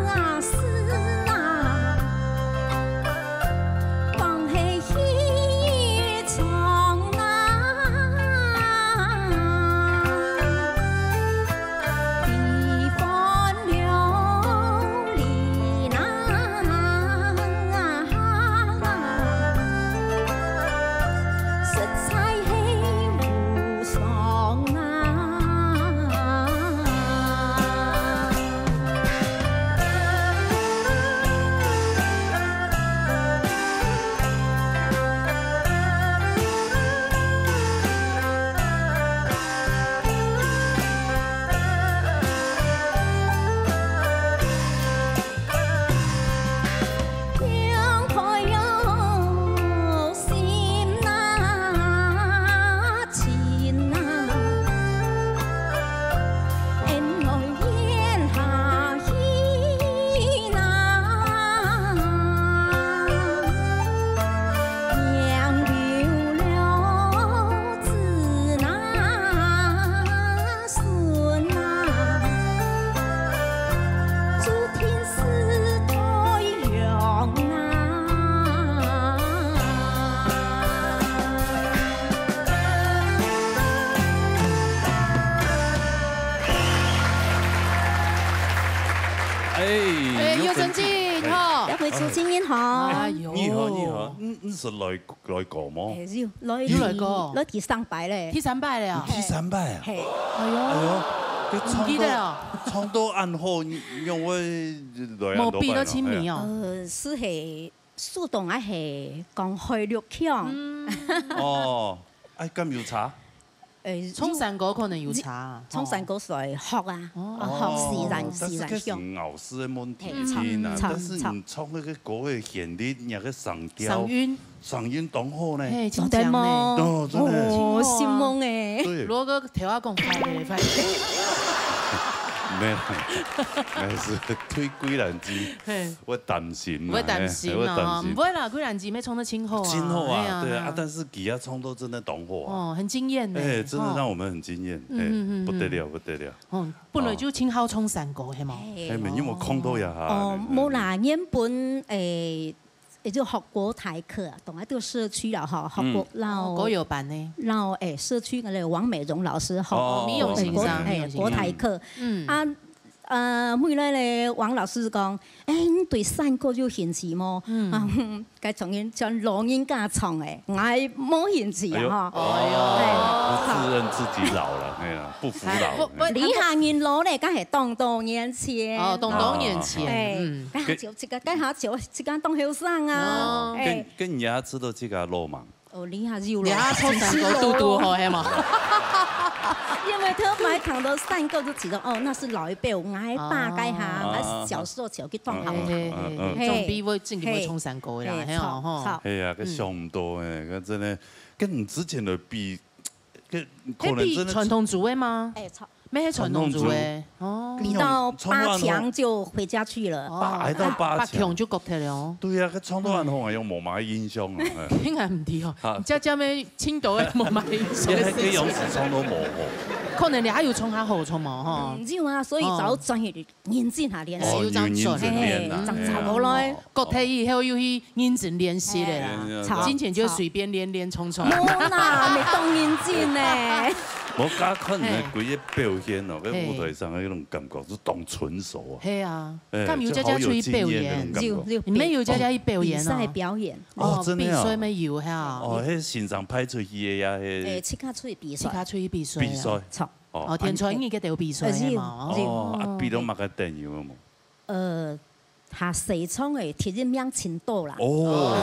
哪时啊，放下去闯啊。 哎，哎，有成績吼。哎，各位主持人好。哎喲。你好，你好，你，你是來，來過無？哎，有，來，有來過。來第三擺咧。第三擺咧啊。第三擺啊？嘿。哎喲。哎喲，這唱到，毋記得哦。唱到恁好，你，你會來恁多擺哦？無比到親密哦。哎呀。呃，是嘿， 首當啊係講海陸腔。嗯。哦，哎，敢有差？誒，唱山歌可能有差啊，唱山歌係學啊，哦。哦，學自然，哦，但是這是自然唱。咬字的問題，嘿，唱，聽啊，唱，但是你唱那個歌的旋律，你那個聲調，聲音。聲音當好呢。嘿，真強呢。哦，真的。哦，承蒙誒。對。如果頭下講快樂，快樂。嗯，沒有，沒有，是對桂蘭姐，嘿。我擔心啊，我擔心啊，嘿，我擔心。毋會啦，桂蘭姐乜唱得真好啊，真好啊，嘿啊，對啊，嘿啊。啊，但是佢也唱到真的當好啊。哦，很驚豔呢，哎，真的讓我們很驚豔，哦。哎，嗯，嗯，嗯，不得了，嗯。不得了。哦，本來就真好唱山歌，係無？哎，哎，沒有，我空都要哈，哦，哎，無啦，原本，哎， 也就學國台課啊，當然就社區了哈，學國，嗯。然後，哦，國有班呢。然後，哎，社區个王美蓉老師哈，哦，美蓉先生，哎，美蓉先生。國台課。嗯。啊，呃，後來咧，王老師講，哎，你對山歌有興趣無？嗯。啊，該從前像老人家唱的，𠊎無興趣啊，哎喲。哈。哎喲。哎，他自認自己老了，哎呀，不服老。哎，不，不，哎。這下人老咧，該係當多年前。哦，當多年前，哎，嗯。該下就 這个，該下就，這个當後生啊。哦。哎。跟，跟你也知道這个老嗎？哦，你也有咯。你也唱山歌嘟嘟吼，係無？因為佢買糖的山歌就知道，哦，那是老一輩，𠊎阿爸該下，哦。𠊎小時候就去當好。嗯，嗯，嗯，嗯。嘿，總比我正經會唱山歌啦，嘿，嘿，係哦，吼。著，著。哎呀，該想毋到哎，該真的，跟你之前的比，該可能真的，該比傳統族的嗎？哎，著。 乜係傳統族个，傳統族。哦。比到八強就回家去了。哦，八，還到八強。八強就國鐵了哦。對啊，該唱到恁好，還有無麼个印象啊？哎。應該毋知哦。啊。你家家咩青島个無麼个印象。這，這樣子唱到無好。可能你還有唱較好，唱無吼。嗯，有啊，所以早轉去認真下練習。哦，有這樣轉。有認真練啊，嘿，正差不多咯。哎呀，哦。國鐵以後又去 認真練習个啦，哦。著。之前就隨便練練唱唱。無啦，你當認真呢。無，該看你个規个表現哦，嘿。該舞台上个那種感覺，是當純熟啊。嘿啊，哎，敢有家家出去表演？就好有經驗那種感覺。有，有。你們有家家去表演哦？比賽表演。哦，哦，真的啊。比賽乜有哈。哦，那欣賞派出去的呀，那。哎，自家出去比賽。自家出去比賽啊。比賽。著。哦，哦，田川義該兜比賽的嘛，呃，哦。哦，啊，比到麼个等有無？ 呃，客西唱个第一名青島啦。哦，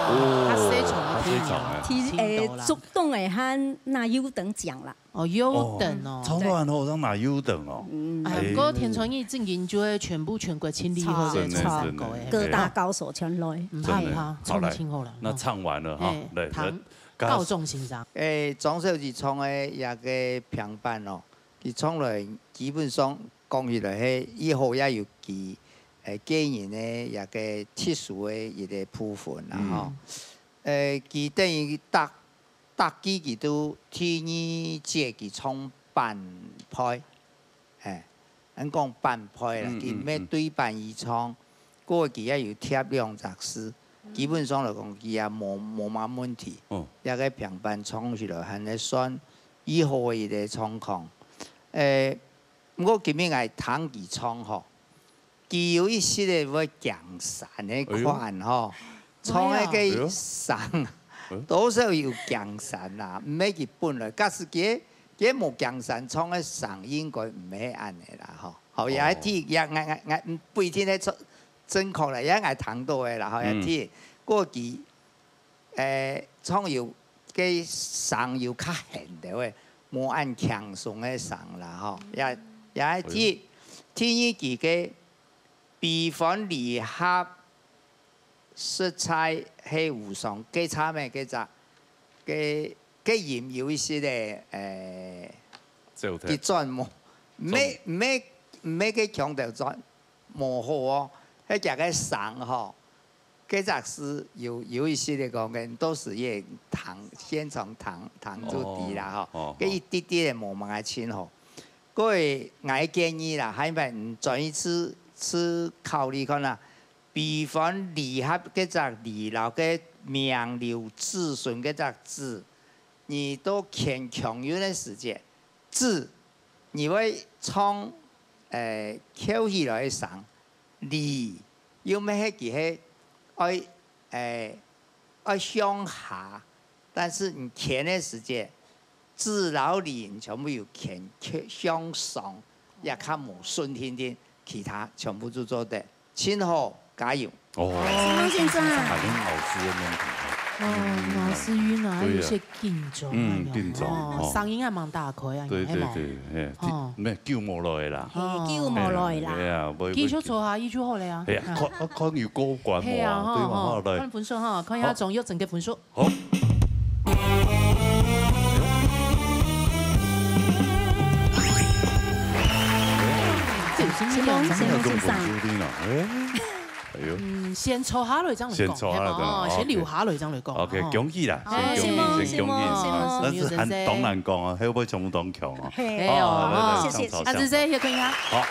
哦，客西唱个第一名，客西唱个。第，誒，青島啦。竹東个還拿優等獎啦。哦，優等哦。哦，唱到恁好，正拿優等哦。嗯。哎，哎。毋過田川義正經就係全部全國盡厲害个唱山歌个，真的，真的。各大高手全來。嗯，真的。哎，好，好，來，唱得真好啦，那唱完了哈，哦。來，哎，唐來，告眾欣賞。誒，張小姐唱个這个平板哦，佢唱來基本上講起來係，以後也有佢 誒，個人个一个特殊个一个部分啦，嗯。吼。誒，佢等於逐，逐句佢都第二節佢唱半拍，誒，咱講半拍啦，嗯，佢毋係對半去唱，嗯，嗯。過佢也有貼兩隻字，嗯。基本上來講，佢也無，無麼問題。哦。這个平板唱起來，還係算以後个一个狀況。誒，毋過今日𠊎聽佢唱吼， 佢有一息仔會驚山个款吼，哎喲。唱該个聲，哎喲。多少有驚山啦，毋係佢本來，假使佢，佢無驚山，唱个聲應該毋係恁呢啦吼。好，也係，哦。也，𠊎，𠊎，𠊎，毋，毋一定係正，正確啦，也𠊎聽到个啦，吼，也係。嗯。過佢 誒，唱有，个聲有較顯著个，無恁輕鬆个聲啦，吼。也，也係，哎喲。第，第二句个悲歡離合，實在係無常，个差咩，个隻，个，个音有一息仔，誒，走忒。佢轉無，毋係，轉。毋係，毋係个腔調轉無好哦，該隻个聲吼， 該隻字有，有一息仔講个，到時也聽，現場聽，聽就知啦，吼。哦，哦，哦。該一滴滴仔無麼个清楚。各位，𠊎建議啦，還係你轉一次，次考慮看啦。悲歡離合該隻離，摎該名留子孫該隻子，你到牽腔韻个時節，子，你會唱，誒，翹起來个聲， 離，又毋係佢係愛，誒，愛向下，但是你牽个時節，子摎離你全部有牽，牽向上，也較無順定定，其他全部都做得。真好，加油！哦。成功先生。海倫老師的問題哈。哦，嗯，老師暈了，還有一些 緊張啊，嗯，緊張，哦，哦。聲音還蠻大開啊，對，係無？對，對，嘿，哦。聽，毋係，救無落去啦。嘿，救無落去啦。嘿啊，無，繼續坐下，佢就好了呀。嘿啊，看，看有過關無啊？係啊，吼，對嘛，吼，吼，來。看分數哈，看一下，好。鍾玉珍个分數。好。承蒙，承蒙先生。承蒙先生。哎，哎呦。嗯，先坐下來正來講，先坐下來正來講，係無？哦，先留下來正來講，OK，哦。恭喜啦，哎，先恭喜，先恭喜，承蒙，承蒙，啊，但是還當難講啊，後尾全部都強啊。嘿。哎呦，哦，來，來，哦。謝謝，唱，唱，謝謝。啊，這，這，唱。這，看一下。好，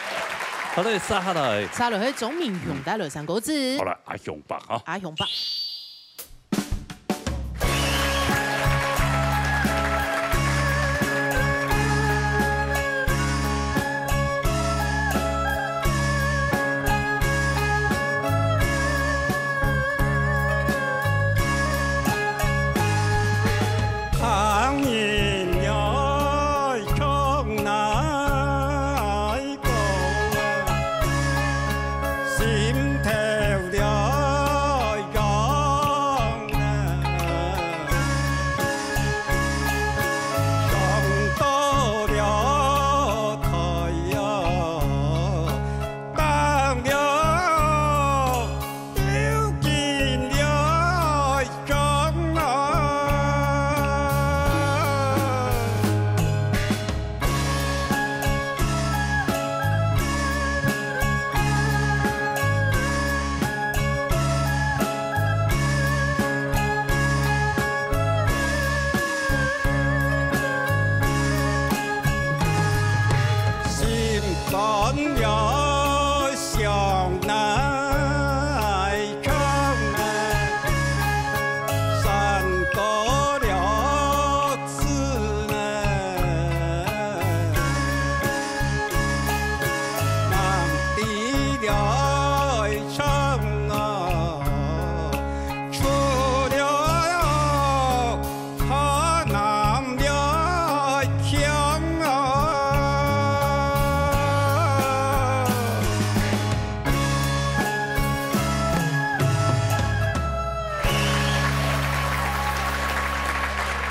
好的，接下來。接下來係鍾明雄帶來三個字。好了，阿雄伯啊。阿雄伯。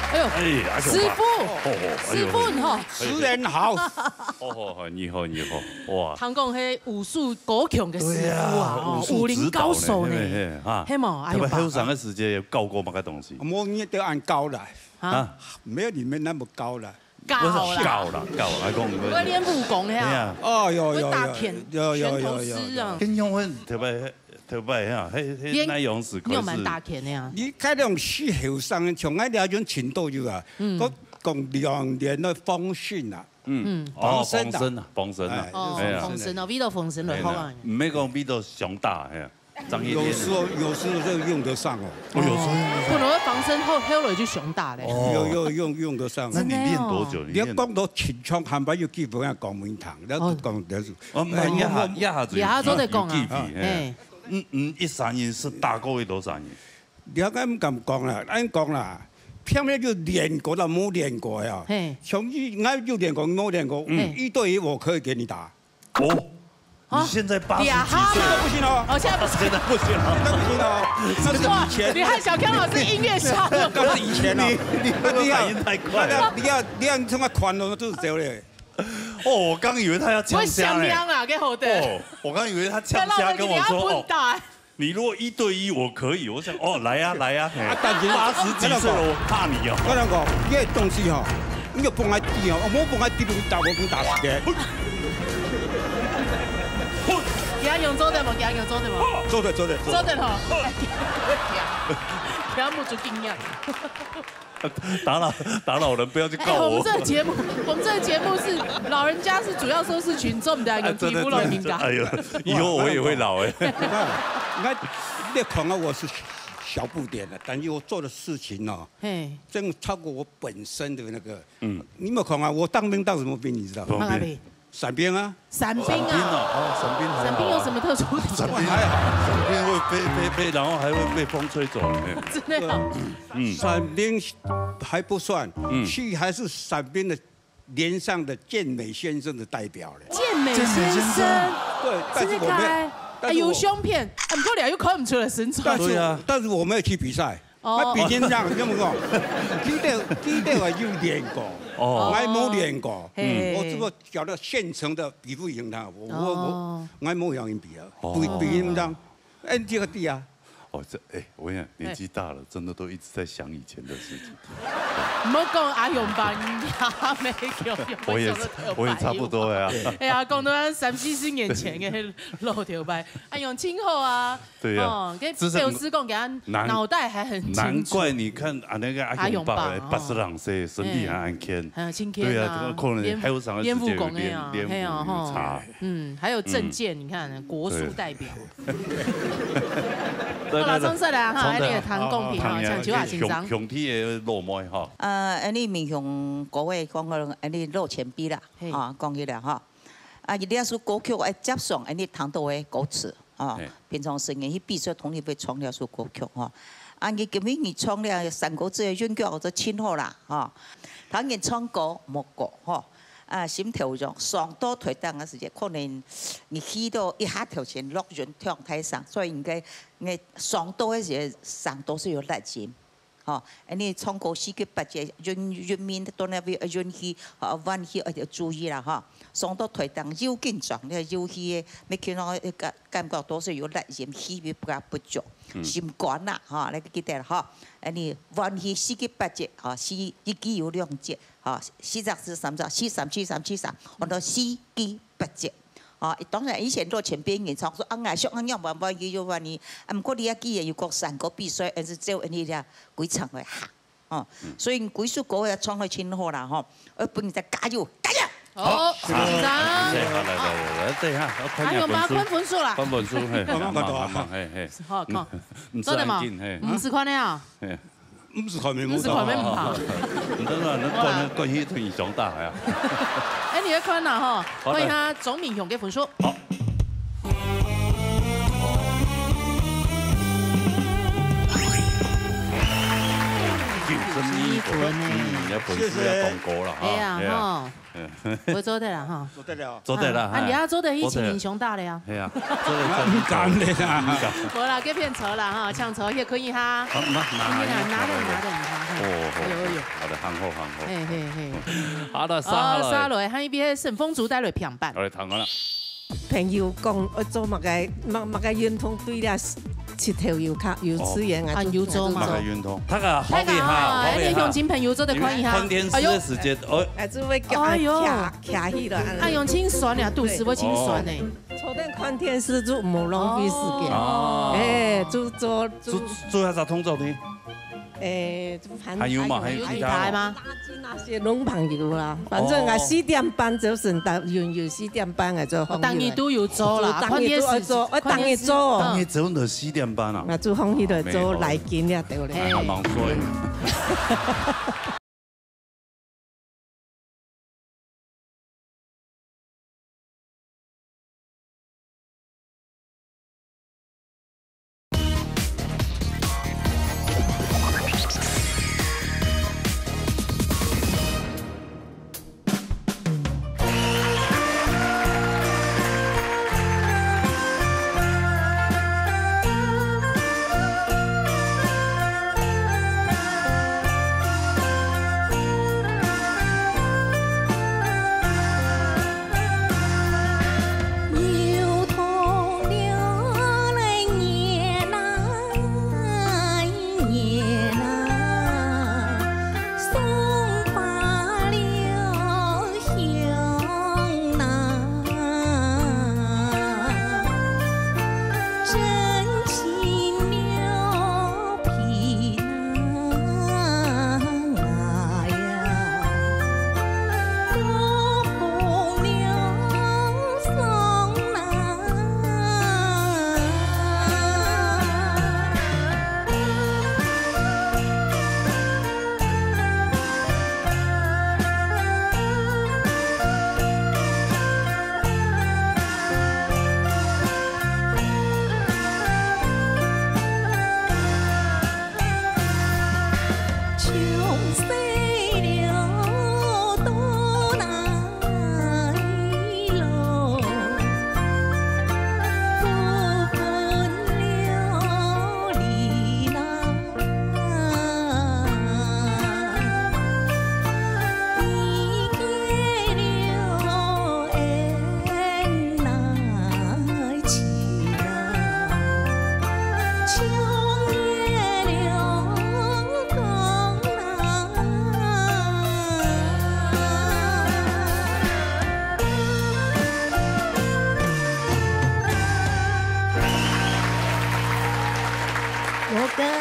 哎呦，哎，阿雄伯。師傅，哦，哦，哎呦。師傅，你好。師人好。哦，哦，哦，你好，你好，哇。聽講係武術高強个師傅啊，對啊，哦，武術指導呢，武林高手呢。嘿，嘿，啊。係無？哎呦，特別後生个時節有教過麼个東西？無，你都恁高了。啊？啊？沒有你們那麼高了。 教啦。教啦，教啦，講。會練武功个啊。哎呀。哦，有，有，有，會打拳，有，有，有，拳頭師啊。有，有。跟用會特別，特別哈，嘿，嘿，練，那樣子可以是。你有蠻打拳的啊。你該種是後生，像俺這種程度就啊，嗯。講，講兩年的防身啊。嗯。嗯。防身啊。哦，防身啊，防身啊。哎，哦，哎呀。防身哦，為了防身來學啊。哎呀，毋係講為了想打，哎呀。 張一天。有時候，有時候就用得上哦。哦，有時候用得上。本來防身後，後來就想打嘞。哦。有，有，用，用得上。那你練多久？真的哦。你練，你要講到秦腔，還沒有基本上講明堂，然後講的是，哦，哎，那一下，一下子有，一下做得講啊。有記憶，哎。哎。嗯，嗯，一三年是打過幾多三年？你要敢敢講啦，恁講啦，偏偏就練過啦，無練過呀。嘿。像你，俺就練過，無練過，嗯，嘿。一對一我可以給你打。 哦，啊？你現在八十幾歲了。這下嗎？不行哦。哦，現在不行。現在不行了。現在不行哦。那是以前。你和小康老師音樂下落。那是以前哦。你，你會不會反應太快了？那你要，你要，你要這麼寬容，就是這樣嘞。哦，我剛以為他要嗆聲嘞。我想想啊，給好的。哦，我剛以為他嗆聲跟我說，哦，你要問答。 你如果一對一，我可以。我想，哦，來呀，來呀，嘿，啊，但是八十幾歲了，我怕你哦。我跟你講，這東西吼，你就放在地哦，莫放在地，你打我，你打死的。給他用做得無？給他用做得無？做得，做得，做得。做得吼。給他，給他目珠經驗。 打擾，打擾人，不要去告我。哎，我們這個節目，我們這個節目是老人家是主要收視群眾的，哎，有題目老人家。真的，真的，哎呦，以後我也會老哎。你看，你看，你看啊，我是小不點的，但是我做的事情哦，嘿。真的超過我本身的那個。嗯。你有沒有看啊？我當兵當什麼兵，你知道嗎？當兵。 伞兵啊。伞兵啊。伞兵啊，哦，伞兵還好啊。伞兵有什麼特殊的？伞兵還好。伞兵會飛，飛，飛，然後還會被風吹走呢。真的哦。嗯。傘兵還不算，嗯。去還是傘兵的連上的健美先生的代表嘞。健美先生。健美先生。對，但是我沒有，真的假的？但是我，哎，有相片，哎，毋過你又看毋出來身材。但是，對啊。但是我沒有去比賽。 哦。啊，比肩上，這麼講，記得，記得我有練過，哦。我還沒練過，嘿。我只不過找到現成的比不贏他，我，我，我，哦。我還沒有贏比啊，哦。比，比不贏他，哎，這個地啊。哦，這，哎，我跟你講，年紀大了，真的都一直在想以前的事情。毋好講阿雄伯，阿美雄，我也，我也差不多呀。哎呀，講到三四十年前个老頭擺，阿雄真好啊。對呀，哦，跟表示講，給他腦袋還很清楚。難怪你看啊，那個阿雄伯，阿雄伯，哦。八十零歲，身體還恁健。嗯，很健啊。對呀，可能還有上个時間有練，練武功的啊，練武有差。嘿啊，吼。嗯，還有政見，你看，國術代表。 好啦，來，來，來。創啥啦哈，創啥？恁呢个唐公平哈，哦，哦，哦。搶救下先生。兄，兄弟个老妹哈。呃，恁呢民雄各位講个，恁呢老前輩啦，嘿。啊，講起來哈。啊，這首歌曲愛接上恁呢唐導个歌詞，啊，嘿。平常時間去比賽，同你會唱這首歌曲哈。啊，你今日你唱了山歌子个韻腳，這真好啦，哈。當然唱歌無過哈。 啊，心頭上，上到台頂个時節，可能你去到一下頭前落雲忒大聲，所以應該，應該上到个時節，聲都係有力音。吼，恁呢唱歌四季八節，韻，韻面到哪位，韻氣，吼，彎氣，愛注意啦，吼。上到台頂又緊張，你又氣个，乜看到感，感覺都係有力音，氣力比較不足，嗯。心肝啦，吼，你記得啦，吼。恁呢彎氣四季八節，吼，四，一句有兩節。 吼，四隻字、三隻，四三、四三、四三，安到四季八節。吼，當然以前老前輩人常說，啊，𠊎想恁樣彎彎，佢就彎佢。啊，毋過你啊，既然有個山歌比賽，還係照恁呢个規程來行。吼，嗯。所以歸首歌也唱得真好啦，吼。呃，分你再加油，加油！好，好，緊張。謝謝，好，來，來，來，來，等一下，我看一下分數。哎喲，媽，看分數啦。看分數，嘿，慢慢，慢慢，慢慢，嘿，嘿。好，看。嗯，做得嗎？毋使恁緊，嘿。毋使看了啊。嘿。 毋使看面，毋使看面，毋怕。毋得啦，你關，哇。關係對影響大呀。哎，你來看啦吼，好的。看一下鍾明雄个分數。好。九十一分呢。嗯，要分數要講高了哈。哎呀，哎呀。吼。 嗯。會做得啦，吼。做得了。做得啦，啊，哎。你也做得去請英雄大了呀。係啊，做得，做得。毋敢咧啦。毋敢。無啦，該片酬啦，吼，搶酬也可以哈。好，拿，拿，拿，拿，拿，拿，拿，拿，哦，好，有，有。好的，很好，很好。嘿，嘿，嘿。好的，哦，沙來。沙來，還有一邊沈豐竹帶來平板。好，來，聽好了。朋友講，呃，做麼个，麼，麼个運動對了 膝頭有較，有刺眼啊，哦。啊，就，有做嘛。就做。大概運動。大家好厲害哦，好厲害。哎，鄉親朋友做得看一下。你看電視的時間，哎喲。哦。哎，就會叫，哎喲。徛，徛起來，哎喲，真酸呀，肚屎會真酸呢。對。坐等看電視就無浪費時間。哦。哎，就做，就，就，做下啥動作呢？哎，就反，還有嘛，還有其他的嗎？ 那些攏朋友啦，反正啊，哦。四點半就係到，有，有四點半啊，就放學。哦，當日都有做啦，就當日都愛做，看電視，哦，當日做哦。看電視，嗯。當日做到四點半啊。那就放學了，哦，做來緊了，對不對？哎。還蠻衰。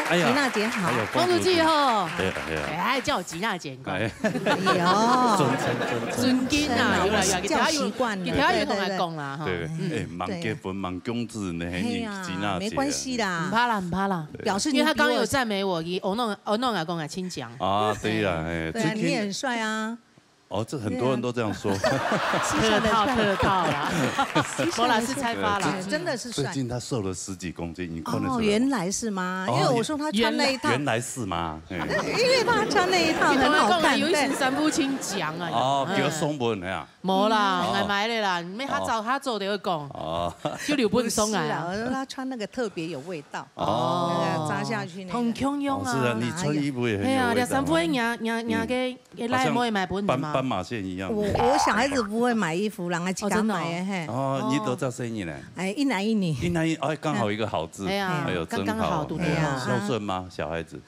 哎呀，吉娜姐好。哎呦，公主姐吼。哎呀，哎呀。哎，还叫我吉娜姐，你讲。哎。哎呦。尊称，尊称。尊敬啊，有啦，有啦，叫习惯了。佢頭有同我讲啦，吼。对，嗯。哎，蛮结婚，蛮公子呢，嘿，你吉娜姐。嘿啊，没关系啦。唔怕啦，唔怕啦。对。表示你比我，因为他刚刚有赞美我，佢我弄，我弄阿公啊，亲讲。啊，对呀，哎，对啊，最近你也很帅啊。 哦，这很多人都这样说。客套，客套啦。没啦，是菜花啦。对，这，真的是帅。最近他瘦了十几公斤，你看得出来吗？哦，原来是吗？哦，因为我说他穿那一套。原来是吗？嘿。因为他穿那一套很好看，你同我讲，有一身衫不清讲啊。哦，对。叫松本呀。没啦，嗯。哦。我买了啦，你们他早，哦。他早就会讲，哦。就留不松啊。不是啦，我说他穿那个特别有味道。哦。那个扎下去那个。同共样啊。哦，是啊，你穿衣服也很有味道啊。哎呀，这衫褲也，也，也，嗯。 个，个来买买本的嘛。好像斑，斑马线一样。我，我小孩子不会买衣服，人家自家买的，哦，真的哦。嘿。哦，你都叫生意呢？哎，一男一女。一男一，哎，刚好一个好字。哎呀，哎呦，刚刚好，真好。对不对？哎呀，孝顺吗，小孩子？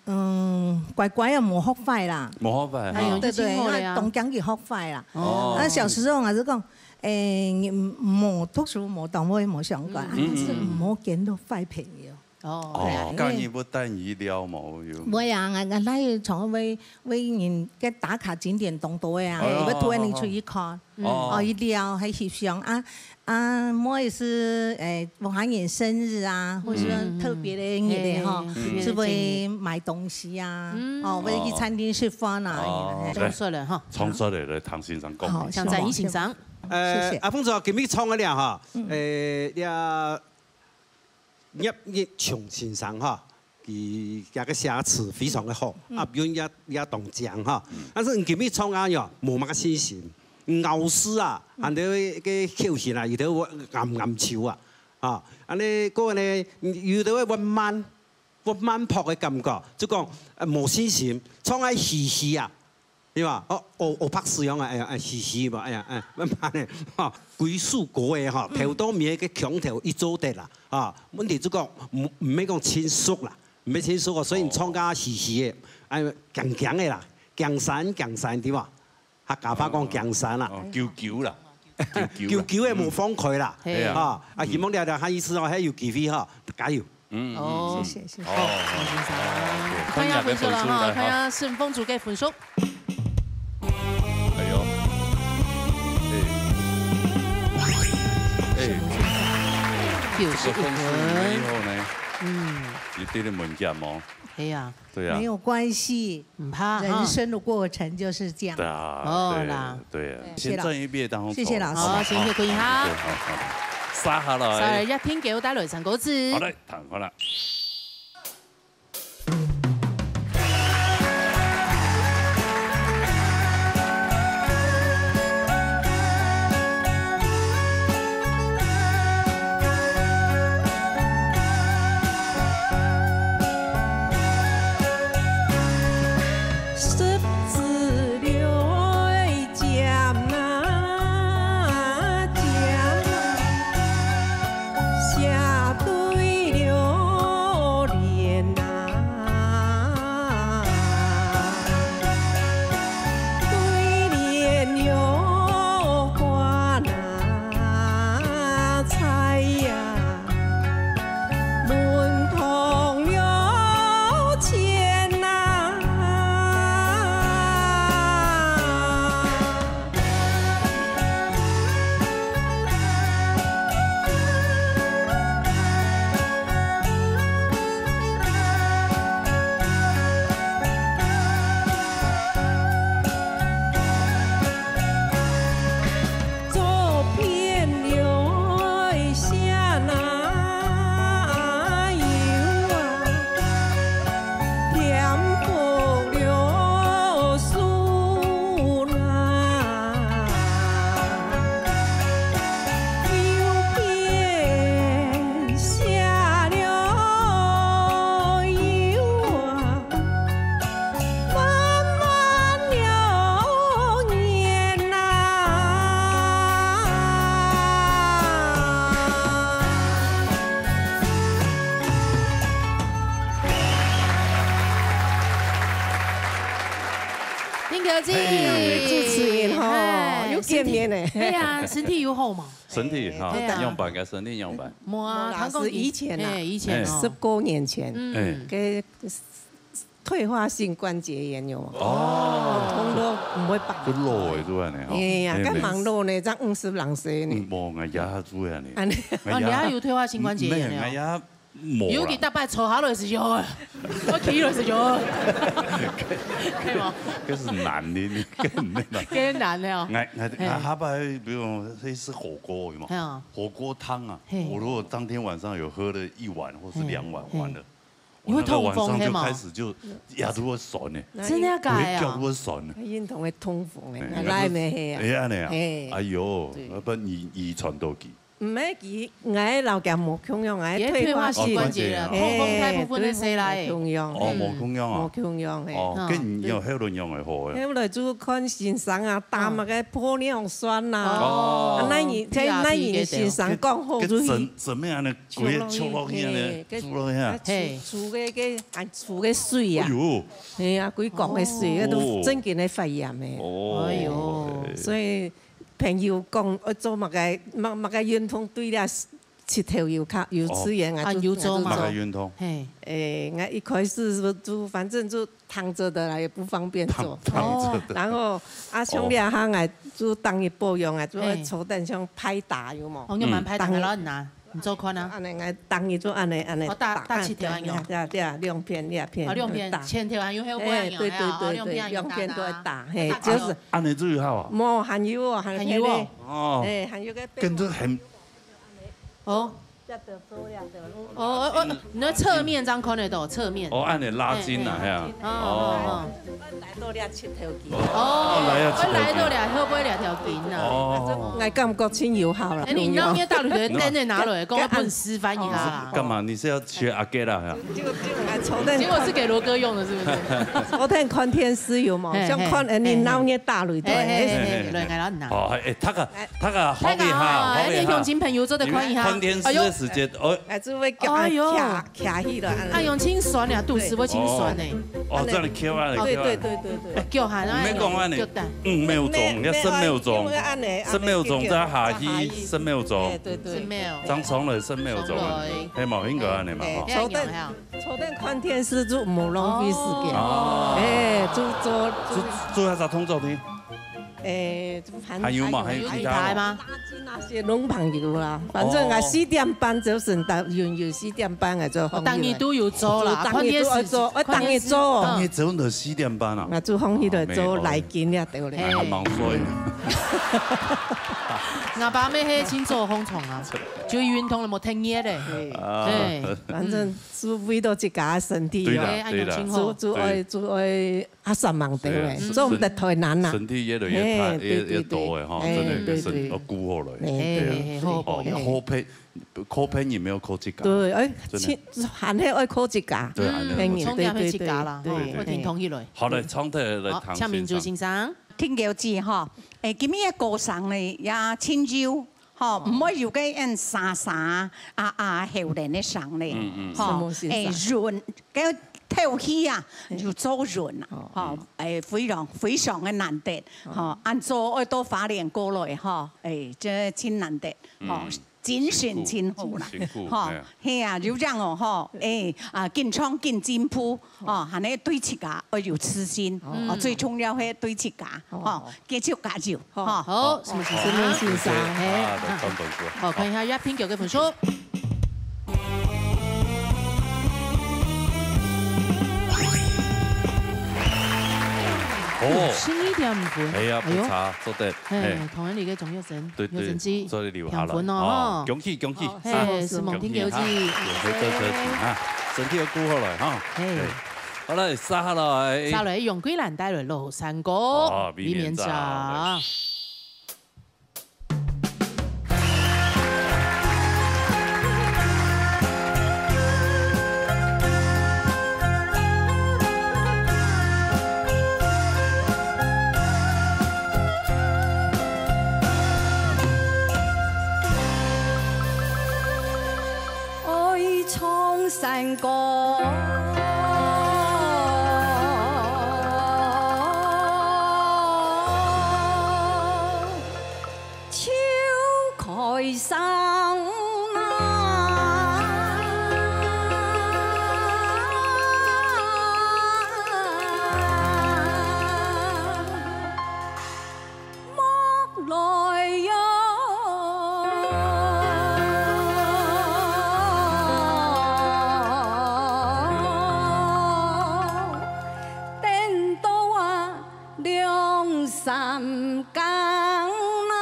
嗯，乖乖啊，没学坏啦。没学坏，哎呦，哈。对，对，就真好了呀。因为东江给学坏啦。哦。那小时候还是讲，哎，你没读书，没单位，没相干，嗯，嗯，嗯。还是没见到坏朋友。 哦，哦，哎呀，因为教你不但医疗嘛，有。袂啊，𠊎，𠊎來從為，為人个打卡景點當多个啊，哎喲，有个團你出去看，哦。哦，一聊還翕相啊，啊，莫也是，誒，某下人生日啊，或者說特別的日子哈，嗯，嗯，是會買東西啊，嗯。哦，會去餐廳食飯啊，哦。哎。重說了哈。重說了，來，唐先生講。好，像在一起上。謝謝。呃，謝謝。阿鳳姐，今日唱个了哈，嗯。呃，這 葉日松先生哈，佢，佢个寫詞非常个好，嗯。押韻也，也當靚哈。嗯。但是你今日唱啊喲，無麼个信心，咬字啊，嗯。還有个口型啊，有兜會暗暗笑啊，啊，恁呢，過呢，有兜會慢，會慢拍个感覺，就講，呃，無信心，唱啊虛虛啊。 對吧？哦，哦，哦，白痴樣啊，哎呀，哎，嘻嘻嘛，哎呀，哎，慢慢的，哈，歸首歌的哈，嗯。頭到尾个腔調一做得啦，啊，問題就講，毋，毋係講清楚啦，毋係清楚哦，所以你唱甲嘻嘻的，哎，強強的啦，強山強山，對吧？客家話講強山啦。哦，哦，勼勼啦，勼勼啦。勼勼的無放開啦，嗯。係啊。啊，啊，希望大家下一次哦，還有機會哈，加油。 嗯，哦。嗯，嗯。謝謝，謝謝。哦，唐先生。哦，對，看一下分數了哈，看一下分數來哈。看一下順風竹个分數。哎喲。哎。哎。九十一分。這個分數以後呢？嗯。一定得問價哦。哎呀。對啊。沒有關係。 毋怕哈。人生的過程就是這樣。對啊，哦，對，啦。對啊，對，先賺一筆，然後謝謝老師。好，先休息一下。好，好，好。殺下來。稍微一停，給我帶來唱歌詞。好嘞，聽好了。丁小姐，嘿，主持人吼，嗨，又見面呢。對啊，身體有好嘛？身體哈，對啊。仰般个身體仰般？無啊，無啦，聽講是以前啊，嘿，以前哦。十多年前，嗯。哎。个退化性關節炎有無？哦。痛到毋會動。就老了就恁呢吼。哎呀，哎，該蠻老呢，正五十零歲呢。嗯，無，𠊎爺就恁呢。恁呢。哦，你也有退化性關節炎了哦？嗯，無，𠊎爺無啦。尤其逐擺坐下來時候，我企落時候，可以嗎？這是難的，你根本沒辦法。更難了哦。𠊎，𠊎，嘿。𠊎下擺，比如說，類似火鍋，有沒有？嘿啊。火鍋湯啊，嘿。我如果當天晚上有喝了一碗或是兩碗，嘿，嘿。完了，你會痛風，我那個晚上就開始就牙都會痠呢，嘿嗎？真的假的啊？我的腳都會痠呢。運動會痛風欸，哎，來咩係啊？哎，恁呢啊？嘿。哎喲，對。要不然遺，遺傳到佢。 毋係，佢，𠊎老家無共樣，𠊎退化性。佢退化性關節炎，哦，關節炎。痛風大部分都係來的。嘿，對，無共樣啊。無共樣，嘿。哦，嗯。該你有後來仰會好个？後來就看先生啊，打麼个玻尿酸啦。哦。啊，該你，該，該你先生講好就去。該，該怎，怎麼樣呢？骨頭，骨頭落去呢，嘿，該，豬落去啊。啊，嘿。煮，煮个，个，啊，煮个水啊。哎喲。嘿啊，規槓个水，哦。該都真正个發炎个。哦。哎喲。所以 朋友講，愛做麼个，麼，麼个運動對了，膝頭有較，有刺激，哦。啊，就，有做嘛？就做。麼个運動？嘿。誒，𠊎一開始就，就，反正就躺著的啦，也不方便做。躺，躺著的。哦。然後，啊，像這下，哦。𠊎就當日保養啊，就愛坐等像拍打，有無？哦，你蠻拍打，嗯。當日。然後你拿 你做看啊。恁呢，𠊎當日就恁呢，恁呢哦，打，打，打膝頭恁樣。對，對，對，兩片，兩片，哦，兩片，打。前頭還有後背恁樣，哎，對，對，哦，對，對，兩片恁樣打，兩片都會打，嘿，打，打，就是。恁呢就有效啊？無，還有哦，還有哦。還有哦。哎，還有个，跟著很。哦。這个做了的。哦，哦，哦，你的側面這樣看得到，側面。哦，恁呢拉筋啊，哎，哎，嘿啊。哦，哦，哦。哦。 來到這膝頭筋。哦，來到膝頭筋。會來到這，會毋會這條筋啊？哦。𠊎感覺真有效啦。哎，你那邊大腿的燈在哪裡？跟我分示範一下啦。幹嘛？你是要學阿給啦？哈。結果，結果還坐等，結果是給羅哥用的，是不是？坐等看電視有無？嘿，像看，嘿，哎，你那邊大腿，嘿，嘿，嘿，嘿，來，來，來。哦，哎，他个，他个，好厲害，好厲害。哎，鄉親朋友做得看一下。看電視的時間，哎呦。哦。 還係會腳啊，哎喲。徛，徛起來恁呢。哎喲，真痠啊，肚屎會真痠呢。哦，恁呢翹啊，翹啊。對，對，對，對，對。哎，腳還啊，你莫講恁呢，腳打。五秒鐘，愛十秒鐘。愛恁呢，十秒鐘再下去，十秒鐘。哎，對，對。十秒。正上來十秒鐘啊，上來。係無，應該恁呢嘛，吼。哎，坐等，坐等看電視就無浪費時間。哦。哎，就做，就，就做下啥動作呢？ 誒，就反正還有嘛，還有其他哦。還有其他嗎？拉筋那些攏朋友啦，反正啊，哦。四點半就是到，有，有四點半啊，就哦，當日都有做啦，就當日都愛做，看電視，哎，當日做哦。看電視，嗯。當日做到四點半啊？那就放起來做，哦，沒有。拉筋了，對不對？哎，還蠻衰的。𠊎爸姆係清早䟘床啊，就運動了，無停業嘞。對。啊。對。反正是為了自家的身體哦。對啦，哎，對啦。哎，就，就愛，就愛 啊，煞猛兜誒，是啊，是，做毋得太難啦。身體越來越大，嘿，越，越多誒，吼，對，對，對。真的，身體要顧好了。嘿，對啊。嘿，嘿，好，好，哦，好。靠別，靠別人，毋好靠自家。對，哎，真的。還係愛靠自家。對，還係愛靠自家。嗯，重點係自家啦，對，對，吼，對，對。愛挺同起來。好，來，唱得來，好，聽先生。請明珠先生。挺高興吼，誒，今日个歌聲呢，也親像 吼，毋會有該恁沙沙啊啊，喉嗹个聲咧，嗯，嗯。吼，什麼聲沙？誒，潤，該透氣啊，嗯。有做潤啊，哦。吼，誒，非常非常个難得，哦。吼，恁早愛到花蓮過來，吼，誒，這真難得，吼，嗯。精神真好啦，辛苦，吼，哎呀。係啊，就恁樣哦，吼，誒，啊，緊唱緊進步， 哦，還係對自家愛有自信，哦，最重要係對自家，哦。哦，繼續加油，哦。好，好，承蒙先生，承蒙先生，嘿。啊，來，翻本子。好，看一下這評價个分數。哦。十一點五分。哎呀，哎喲。不差，做得，嘿，嘿。同樣个鍾玉生，對，對，玉生姐，做得留下來。評分哦，哦，吼。恭喜，恭喜，哦，嘿，啊，承蒙聽友記。恭喜哈，有回這車程哈，身體要顧好來哈。嘿。嘿。 好來，接下來。接下來楊桂蘭帶來老山歌，哦，《未眠夜》。未眠夜。愛唱山歌。哀傷啊，莫來喲。等到啊， 兩三更啦。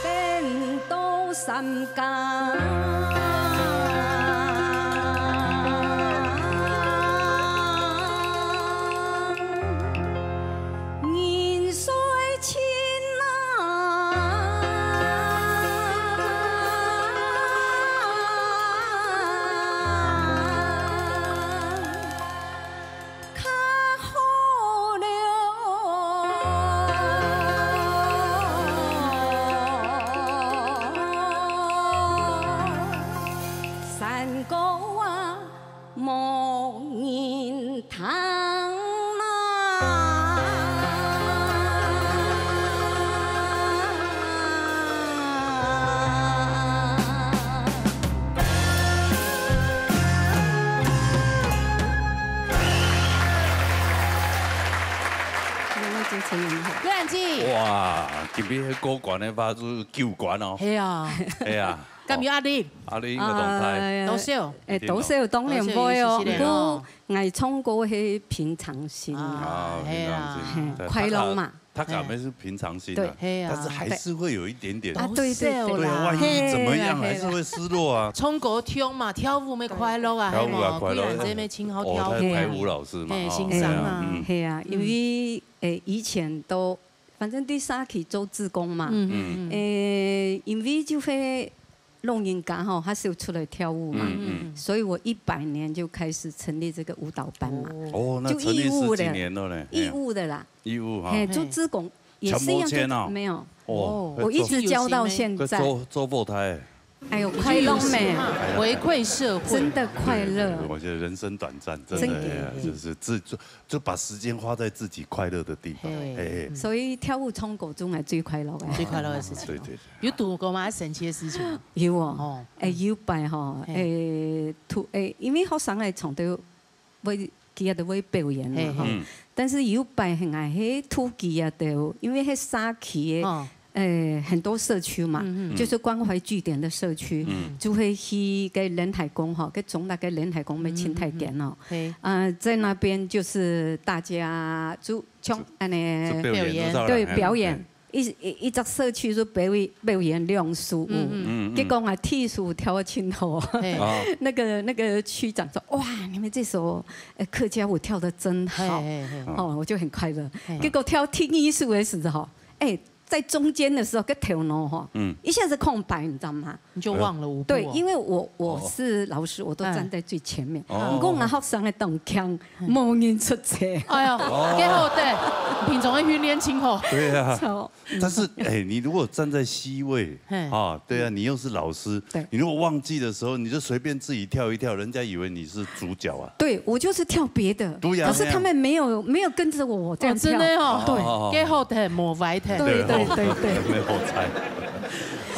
等到三更。 人睡盡啊，較好了。山歌啊， 無人聽啦。兩位主持人好。對，安靜。哇，今日个過關个話，就是九關哦。係啊。係啊。敢有壓力？壓力應該當大。哎呀，多少？哎，多少當然會哦，多少有一些不過哦。 𠊎唱歌係平常心。啊，啊，平常心。係啊。嘿，快樂嘛。他感，他感覺是平常心啊，對。係啊。但是還是會有一點點。啊，對，對，對。對啊，萬一怎麼樣，係啦，係啦。還是會失落啊。唱歌暢嘛，跳舞乜快樂啊，跳舞啊，係無？快樂。既然這乜盡好跳舞啊。哦，他是排舞老師嘛，嘿，哦，欣賞啊。對啊，嗯。係啊，因為，誒，以前都，反正在社區做志工嘛。嗯，嗯，嗯。誒，因為就會 老人家吼，較少出來跳舞嘛，嗯，嗯。所以我一百年就開始成立這個舞蹈班嘛。哦。哦，那成立十幾年了呢。就義務的，義務的啦。嘿啊。義務哈。嘿，做志工也是一樣，全無錢哦。就，沒有。哦。我一直教到現在。做，做後台。哎呦，快樂咩？回饋社會。真的快樂。對，對，對，我覺得人生短暫，真的，真的。哎呀，就是自，就，就把時間花在自己快樂的地方。嘿。嘿，嘿。所以跳舞唱歌總係最快樂的。最快樂的事情哦。對，對，對。 有堵過麼个神奇个事情？有哦。哦。誒，有擺吼，嘿。誒，突，誒，因為學生來唱都會，佢也都會表演嘛，吼。嘿，嘿。嗯。但是有擺很愛，嘿，突擊啊，都，因為係社區个，哦。誒，很多社區嘛，嗯，嗯。就是關懷據點的社區，嗯。就會去該蓮海宮吼，該中壢个蓮海宮个清大殿哦。嗯，嗯，嗯。嘿。啊，在那邊就是大家就像恁呢，就表演，表演。對，表演。 一，一，一隻社區就表演，表演兩首舞。嗯，嗯。嗯，嗯。結果𠊎第一首跳得真好。嘿。哦。那個，那個區長說：「哇，你們這首，呃，客家舞跳得真好。」嘿，嘿，嘿。哦，我就很快樂。嘿。結果跳第二首的時候，哎，在中間的時候，該頭腦吼，嗯。一下子空白，你知道嗎？ 你就忘了舞步哦。對，因為我，我是老師，哦。我都站在最前面。嗯。哦。毋過𠊎學生个當強，嗯。無人出聲。哎喲，哦。幾好个，平常个訓練真好。對啊。著。但是，哎，你如果站在C位，嘿。啊，對啊，你又是老師，對。你如果忘記的時候，你就隨便自己跳一跳，人家以為你是主角啊。對，我就是跳別的，對啊，可是他們沒有，對啊。沒有跟著我，我這樣跳。哦，真的哦。對。哦。幾好个，無歪个。對，對，對，對。沒有猜。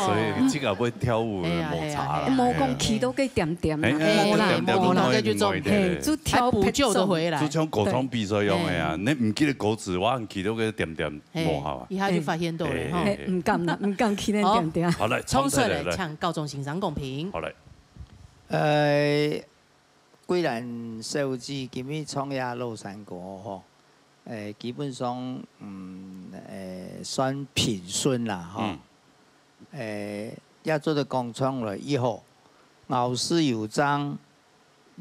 所以這個會跳舞个無差啦。係啊，係啊，係啊。無講去到該點點啦，哎，哎，無啦，點點都無啦。無啦，就做，嘿，就跳還補救得回來。就像歌唱比賽樣个啊，對。你毋記得歌詞，哇，你去到該點點，嘿，無效啊。一下就發現到了，嘿，吼。嘿，毋敢啦，毋敢去該點點。好，來，沖出來，來。請教宗先生公平。好，來。呃， 桂蘭小姐今日唱這老山歌吼，誒，基本上，嗯，誒，算平順啦，吼。嗯。誒，也做得講唱來以後，咬字有正，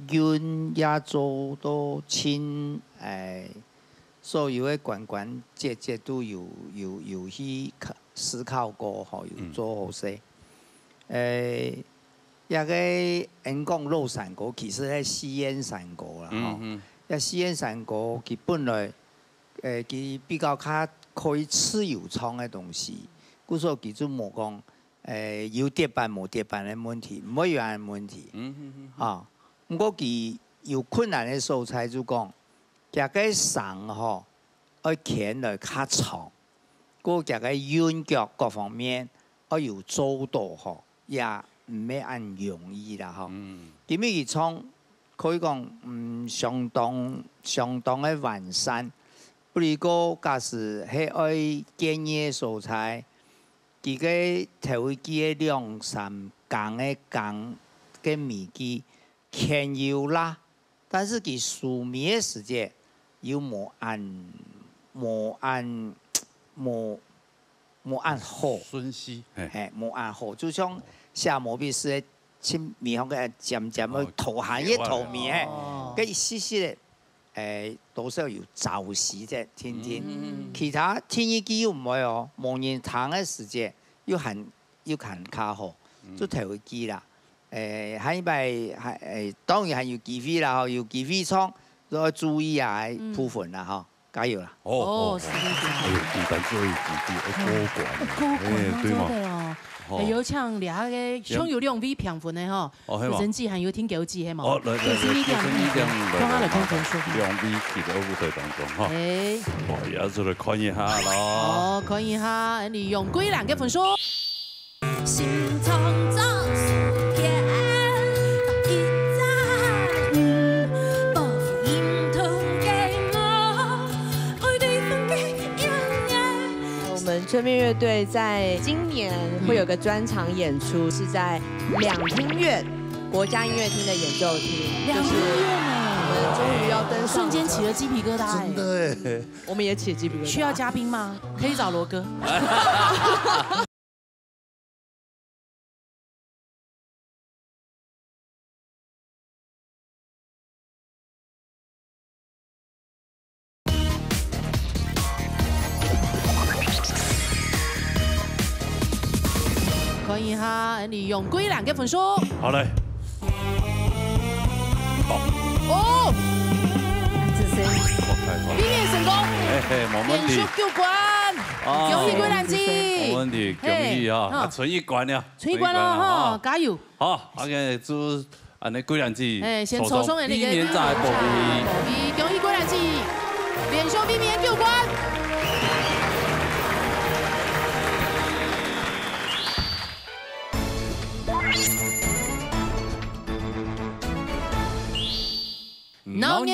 韻也做到盡，誒，所有个關關節節都有，有，有去考，思考過，吼，有做好勢。嗯。誒，這个𫣆講老山歌，其實係四縣山歌啦吼。嗯哼。這四縣山歌，佢本來，呃，佢比較較可以自由唱个東西，故所佢就無講，呃，有得版無得版个問題，毋會有恁个問題。嗯哼哼哼。啊，毋過佢有困難个所在就講，這个聲吼，愛牽來較長。 故佢个韻腳各方面愛有做到吼，也毋係恁容易啦吼。嗯。今日佢唱可以講，嗯，相當相當个完善。不過假使係愛建議个所在，佢个頭一句个兩三更个更个尾句，牽有啦， 但是佢收尾个時節又無恁，無恁，無，無恁好。順序，嘿。嘿，無恁好，就像寫毛筆字个，盡尾項个漸漸个哦，拖下越拖尾，嘿。哦。該一息息个，誒，多少有找死个，定定。嗯。其他第二句又毋會哦，無人聽个時節，又還，又還較好，嗯。就頭一句啦。 誒，下一擺還，誒，當然還有機會啦，吼，有機會唱，都愛注意啊，嗯。部分啦，吼，加油啦。哦，哦，哦。是，是，是。哎呦，簡單就有機會，哎，過關了。過關了，哎，對嘛。真的哦。哦。哎，有請這个，像有兩位評分的吼，哦，係嘛。主持人還有聽九記，係嘛？哦，來，來，就是一點，來，一點，來，看下來看分數。來，麻煩兩位企在舞台當中，哈。哎。哦，也就來看一下咯。哦，看一下，你用幾難个分數？ 心中總是缺一隻你，無認同的我，愛對方的永遠。我們吹面樂隊在今年會有個專場演出，是在兩廳院國家音樂廳的演奏廳，兩廳院欸。就是我們終於要登上場。瞬間起了雞皮疙瘩欸。真的欸。我們也起雞皮疙瘩。需要嘉賓嗎？可以找羅哥。 看一下，你用幾難个分數？好嘞。哦。哦。這是。好，太好了。畢業成功。嘿嘿，無問題。連續九關。啊。恭喜桂蘭姐。無問題，恭喜啊！嘿。啊，存一關了。存一關了，存一關了，吼，吼。加油。 好，OK，祝恁呢桂蘭姐，哎，先抽中的那個避免在寶貝。寶貝，恭喜桂蘭姐，連續避免九關。鬧熱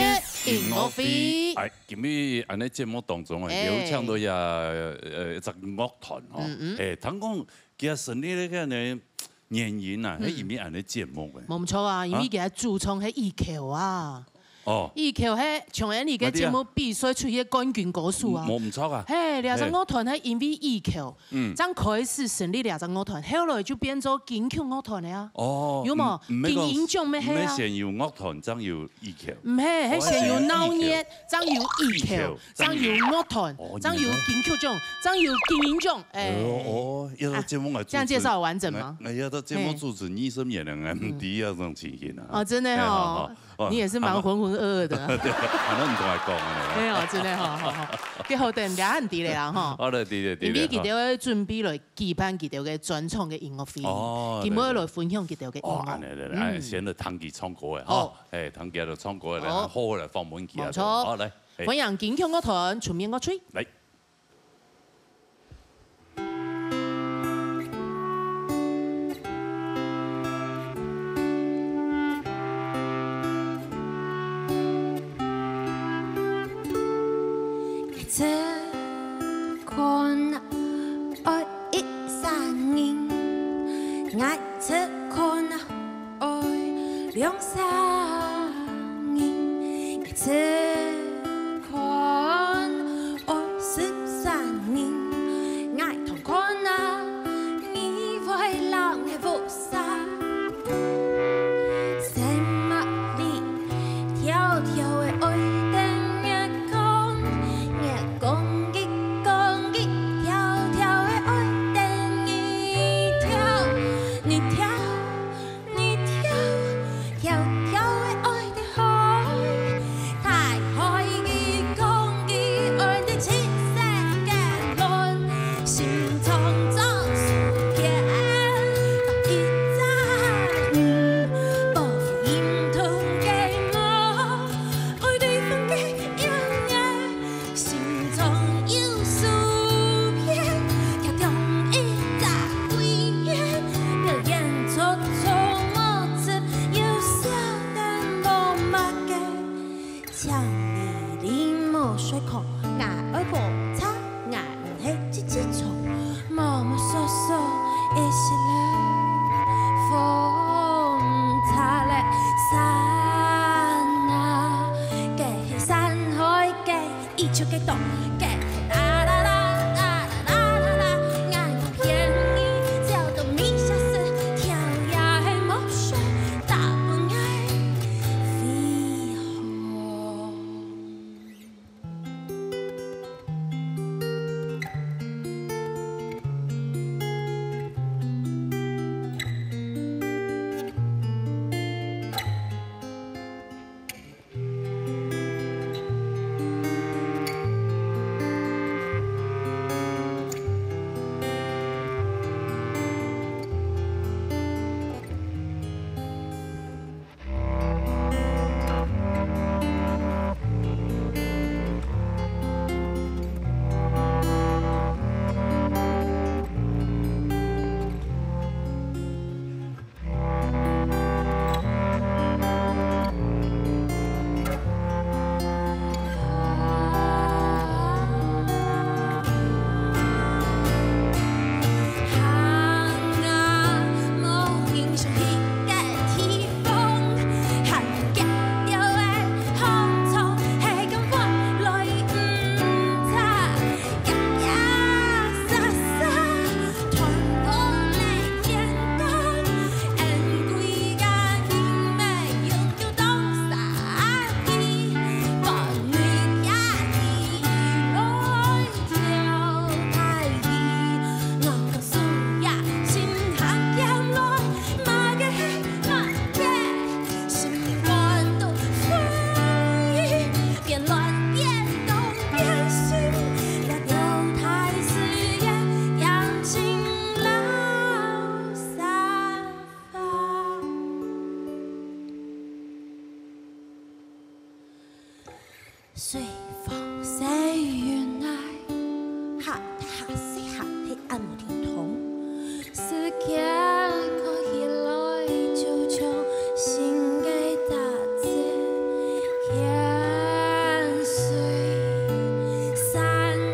音樂會。哎，今日恁呢節目當中啊，哎。有請到呀，呃，一隻樂團吼，嗯嗯。哎，聽講 佢成立个呢原因啊，嗯。係因為恁呢節目个。無毋著啊，因為佢个主唱係羽球啊。哦。羽球係從恁呢个節目比賽出去个冠軍歌手啊。無毋著啊。嘿，這隻樂團係因為羽球，嗯。正開始成立這隻樂團，後來就變做金曲樂團了啊。哦，有無？嗯，嗯，金音獎乜係啊。毋係先有樂團，正有羽球。毋係，係先有鬧熱，正有羽球。 正有樂團，哦，正有金曲獎，正有金音獎，哎。哦，哦，這隻節目來主持。啊，這樣介紹完整嗎？哎，哎，這隻節目主持二十年了，哎，嗯。毋知這種情形啊。哦，真的哦。哎，好，好，哦，你也是蠻渾渾噩噩的。對，反正毋同來講啊。哎喲，真的吼，吼，吼。幾好，等一下很知咧啊，吼。好了，知咧，知咧，因為佢兜會準備來舉辦佢兜个專場个音樂會，哦，佢們會來分享佢兜个音樂。哦，恁呢，恁呢，哎，嗯。先來聽佢唱歌个，吼。好。哎，聽佢來唱歌个，好。然後好好來訪問佢啊。無錯。好，來。 嘿。歡迎金曲樂團出面樂隊。來。就該動，該啦啦啦啦啦啦啦啦，𠊎無騙你，走到米下斯，跳呀嘿莫說，大步𠊎飛航。隨風細雲頦，下大下細下，係恁無停動。時間過起來，就像新个打字，眼水散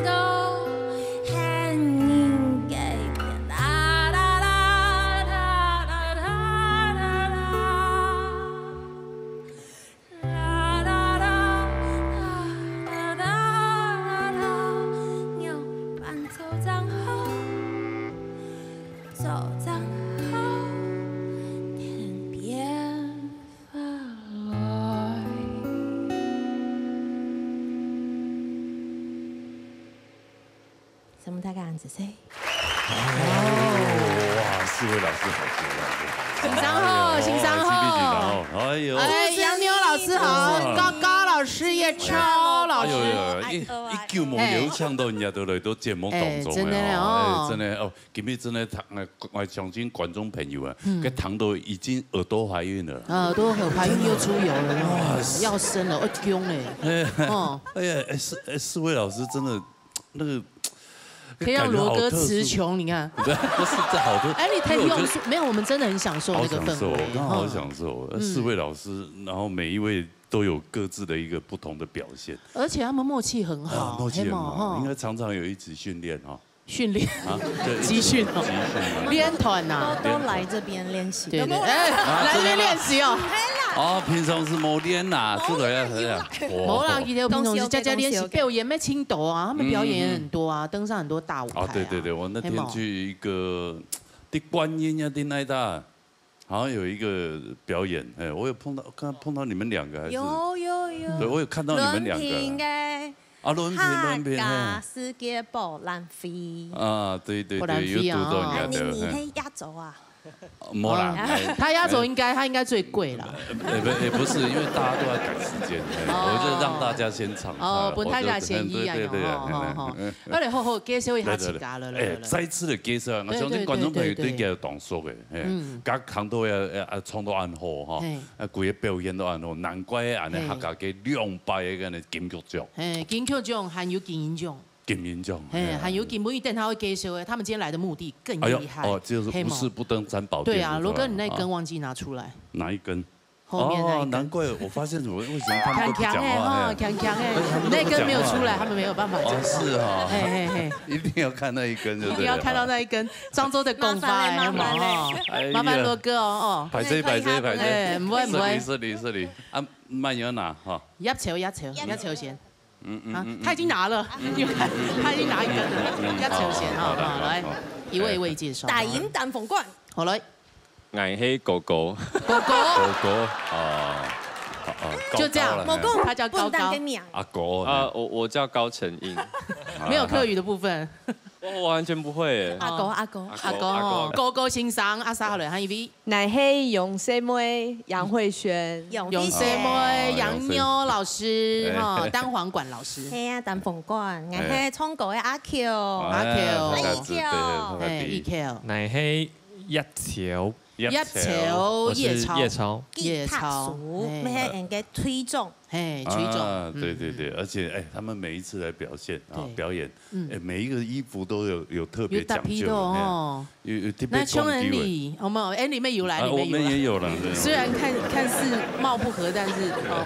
到很遠个邊。啦啦啦啦啦啦啦。 啦啦啦啦啦啦啦，仰般做正好，做正好，天邊發來。承蒙大家，恁仔細。哇，四位老師好，四位老師好。欣賞好，哎呦，欣賞好。哎呦，哎，楊牛老師好，哇。高高老師、葉超老師。哎呦呦，一，一久無有請到人家都來到節目當中了，哎，真的哦。哎，真的哦，今日真的聽，哎，我相信觀眾朋友啊，嗯。該聽到已經耳朵懷孕了。耳朵很懷孕又出油了，哇，要生了，會驚嘞。哎，哦。哎呀，哎，四，哎，四位老師真的 那個，培養羅歌詞窮，感覺好特殊。你看。對，不是，這好特，哎，你太用心，因為我覺得沒有，我們真的很享受那個氛圍，好享受，我剛好好享受。哈。呃，四位老師，嗯。然後每一位都有各自的一個不同的表現。而且他們默契很好，啊，默契很好，嘿嘛，哈。應該常常有一起訓練哈。訓練。啊，對，集訓哦。集訓啊。練團吶。都，都來這邊練習。對，對，哎，啊，來這邊練習哦。真的嗎？哦，平常時無練吶，這個要，要，哇。無啦，佢兜平常時在家練習，表演乜盡多啊，他們表演很多啊，嗯，嗯。登上很多大舞台啊。哦，對，對，對，我那天去一個，嘿嘛。在觀音啊，在哪裡啊，好像有一個表演，哎，我有碰到，剛剛碰到你們兩個還是？有，有，有。對，我有看到你們兩個啊。倫平的。啊，倫平，倫平，嘿。客家世界博覽會。啊，對，對，對，博覽會啊。有堵到人家的，啊，你，你，嘿。你係壓軸啊？ 無啦，哦，哎，他壓軸應該，哎，他應該最貴啦。呃，不，也不是，因為大家都在趕時間，哎，哦。我就讓大家先嚐菜，哦，分大家先嚐啊，我就，對，對，對，哦，哦，哦。哎，哎，來，好好介紹一下自家了，來，來，來，哎，來。再次的介紹啊，對，我相信觀眾朋友對佢當熟的，對，對，對，對。嘿，嗯。佢唱到也，也，也唱到恁好哈，嘿。啊，佢个表現都恁好，難怪恁呢，嘿。客家个兩擺个恁呢金曲獎。嘿，金曲獎還有金音獎。 金音獎，嘿，哎呀。還有金音，等下會介紹的，他們今天來的目的更厲害。哎喲，哦，就是不是不登三寶殿，對啊，是吧？羅哥，你那根忘記拿出來。啊。哪一根？後面那一根。哦，難怪我發現怎麼，為什麼他們都不講話，強強的哈，哎呀。強強的，哎，他們都不講話。那根沒有出來，他們沒有辦法講話。哦，是哦。嘿，嘿，嘿。一定要看那一根就對了。一定要看到那一根，漳州的講法，麻煩嘞，麻煩嘞。有沒有？哦。哎呀。麻煩羅哥哦，哦。歹勢，歹勢，歹勢。哎，毋會，毋會。失禮，失禮，失禮。啊，慢點拿哈。葉超，葉超，葉超先。嗯嗯啊，他已经拿了，你看，他已经拿一根了，要抢先哈，好，来，一位一位介绍。大音蛋黄罐。好，来。 𠊎係哥哥。哥哥。哥哥，哦，哦，哦，就这样，高高了，高高，他叫高高。笨蛋个名。阿哥，啊，我，我叫高成英。没有客语的部分。我，我完全不会耶。阿哥，阿哥。阿哥，阿哥，哥哥先生，啊，啥好了，还有一位。𠊎係楊細妹，楊慧璇。楊杨細妹，哦，杨妞老师，杨细妹。哈，蛋黄罐老师。系啊，蛋黄罐，哎。𠊎係唱歌个阿Q。阿Q。哎，阿Q。对，对，对，哎，阿Q。𠊎係叶超。 叶超，我是叶超。叶超，吉他手，哎。乜係人个推崇。嘿，推崇，啊，对，嗯，对，对，嗯。而且，哎，他们每一次来表现啊，对。表演，嗯。哎，每一个衣服都有，有特别讲究的，有搭配的哦。嘿，有，有特别讲究的。那邱恩里，有没有？哎，里面有啦，啊，里面有啦。我们也有啦，对。虽然看，看似貌不合，但是，哦，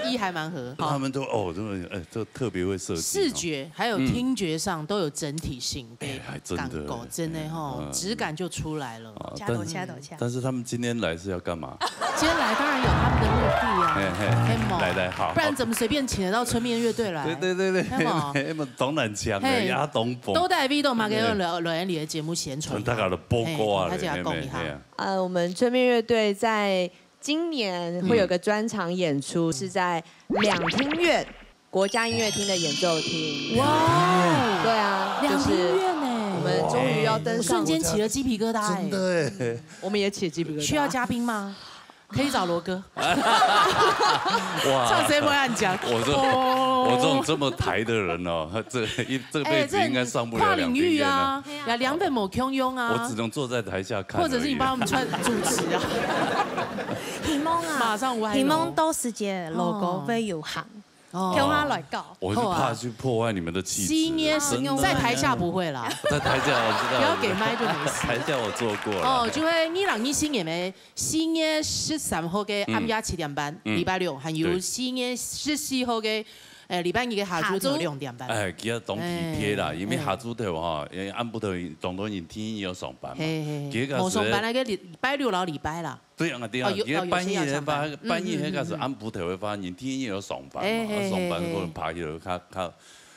衣还蛮合。他们都，哦，真的，哎，都特别会设计哦。视觉还有听觉上都有整体性。 哎，还真的，感觉，真的吼，哎，嗯。质感就出来了。啊，多谢，多谢，多谢。但，但是他们今天来是要干嘛？今天来当然有他们的目的啊，嘿，嘿，嘿嘛。来，来，好，不然怎么随便请得到春面乐队来？对，对，对，对，嘿嘛。嘿嘛，当然请的，嘿，也当棒。都在V都嘛给我留，嘿。留言里的节目宣传一下。大家都播歌啊，嘿，大家讲一下。嘿，嘿，嘿啊。呃，我们春面乐队在今年会有个专场演出，嗯。是在两厅院 国家音乐厅的演奏厅。哇哦！对啊，两厅院呢。就是我们终于要登上，瞬间起了鸡皮疙瘩哎。真的哎。我们也起鸡皮疙瘩。需要嘉宾吗？可以找罗哥。哇。唱谁不会按讲？我这，哦。我这种这么台的人哦，这一，这辈子应该上不了两厅院了。哎，这跨领域啊，呀，两边没共用啊。我只能坐在台下看而已。或者是你帮我们串主持啊。希望啊，马上歪楼。希望到时节罗哥会有閒。 哦。共下来搞。我是怕去破坏你们的气质，好啊。四月，真的。在台下不会啦。在台下我知道，不要给麦就没事。台下我做过了。哦，就係二零二四年个四月十三號个暗夜七點半，嗯，嗯。禮拜六，還有，對。四月十四號个，呃，禮拜二个下晝頭兩點半。下晝。哎，其實當特別啦，哎。因為下晝頭哈，哎。因為暗晡頭當多人天天要上班嘛，嘿，嘿，嘿。結果是無上班，該個禮拜六摎禮拜啦。 對啊，對啊，哦，有，哦，有些要上班。因為半夜个話，半夜个時候，嗯，嗯，嗯，嗯。暗晡頭个話，人天天要上班嘛，哎，嘿，啊，上班可能爬起來較，較，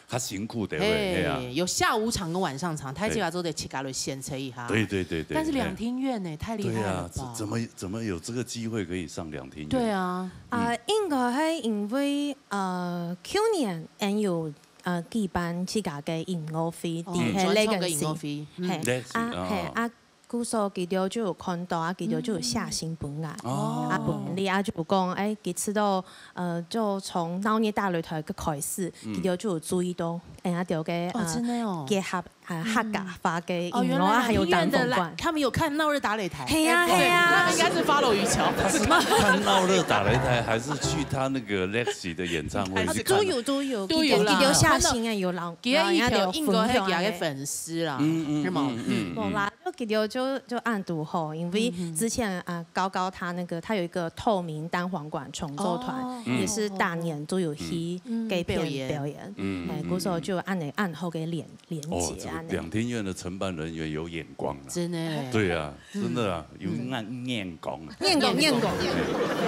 較辛苦的，嘿，嘿啊。有下午場跟晚上場，大家做得自家來選擇一下。對，對，對，對，但是兩廳院呢，哎。太厲害了吧？對啊，怎，怎麼，怎麼有這個機會可以上兩廳院？對啊。啊，嗯。應該係因為，呃，舊年俺有，呃，舉辦自家个音樂會，哦，在該個時，專創个音樂會，嗯。嘿，類似，啊，哦。嘿，啊， 故所佢兜就有看到啊，佢兜就有寫信分𠊎，哦。啊，分你啊，就講，哎，佢知道，呃，就從鬧熱大擂台个開始，嗯。佢兜就有注意到，哎，啊，兜个，哦，呃，真的哦。結合，呃，客家話个音樂啊，哦，原來還有兩廳院的來，蛋黃罐。他們有看鬧熱大擂台。嘿呀，哎，嘿呀。他們應該是follow於喬。什麼？看鬧熱大擂台，還是去他那個Lexi的演唱會去看啊？都有，都有，都有啦。佢兜，佢兜寫信啊，有老，佢兜，老人家有分享欸。佢兜應該係佢个粉絲啦，嗯，嗯，係無？嗯，嗯，嗯。無啦， 就佢兜就，就恁堵好，因為之前，嗯哼。啊，高高他那個，他有一個透明蛋黃罐重奏團，哦。也是大年都有去該片表演。嗯。表演。嗯，哎，嗯，故所就恁呢恁好个連，連結，哦，這個恁呢。兩廳院的承辦人員有眼光啊。真的。對啊，真的啊，有眼，眼光啊。眼光，眼光。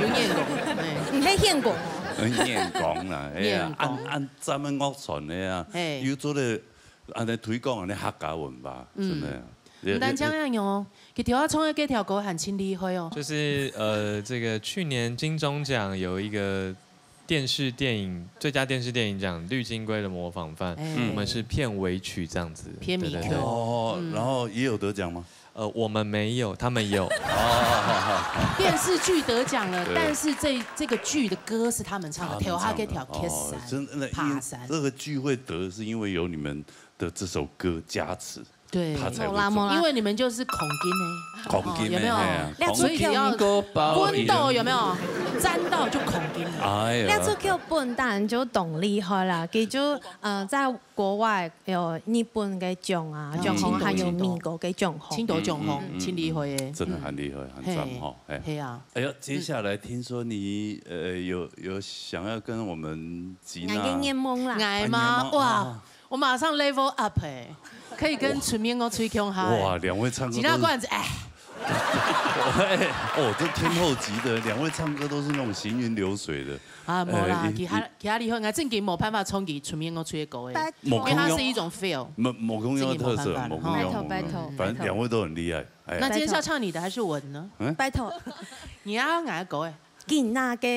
有眼光，哎。你係眼光哦。有眼光啦，哎呀，眼光。恁，恁咱們樂團个啊，嘿。有做得 恁呢推廣恁呢客家文化，嗯。真的啊。毋單淨恁樣哦，佢頭下唱个這條歌還真厲害哦。就是，呃，這個去年金鐘獎有一個電視電影，最佳電視電影獎，《綠金龜的模仿犯》，哎。我們是片尾曲這樣子。片尾曲。對，對，對。哦，嗯。然後也有得獎嗎？呃，我們沒有，他們有。哦，好，好，好。電視劇得獎了，對。但是這，這個劇的歌是他們唱的，他們唱的。頭下這條《Kiss山》，哦，真的，因為爬山。這個劇會得，是因為有你們 的這首歌加持，對。他才會中。無啦，無啦。因為你們就是摃金的，摃金的，哦，有沒有？嘿啊，所以要摃金。溫度有沒有？沾到就摃金了。哎呀。這首歌本身就當厲害啦，佢就，呃，在國外有日本个獎啊，嗯。獎項，還有美國个獎項。真多獎項，嗯，嗯，嗯，真厲害耶。真的很厲害，很讚吼，嘿。嘿。係啊。哎呀，接下來聽說你，呃，有，有想要跟我們吉娜，𠊎个願望啦。𠊎嘛，啊，願望，哇，啊。 我馬上level up欸，可以跟陳明哥吹共下欸。哇，兩位唱歌都是，吉娜罐子，哎，哦，這天后級的，兩位唱歌都是那種行雲流水的。啊，無啦，哎，其他，其他厲害，𠊎正經無辦法唱佢出面个，出个歌个，拜託。因為它是一種 feel。無，無共樣的特色，正經無辦法了，無共樣，無共樣。拜託，拜託，反正兩位都很厲害，哎。那今天是要唱你的還是我的呢？嗯？拜託。你要哪个歌？今仔个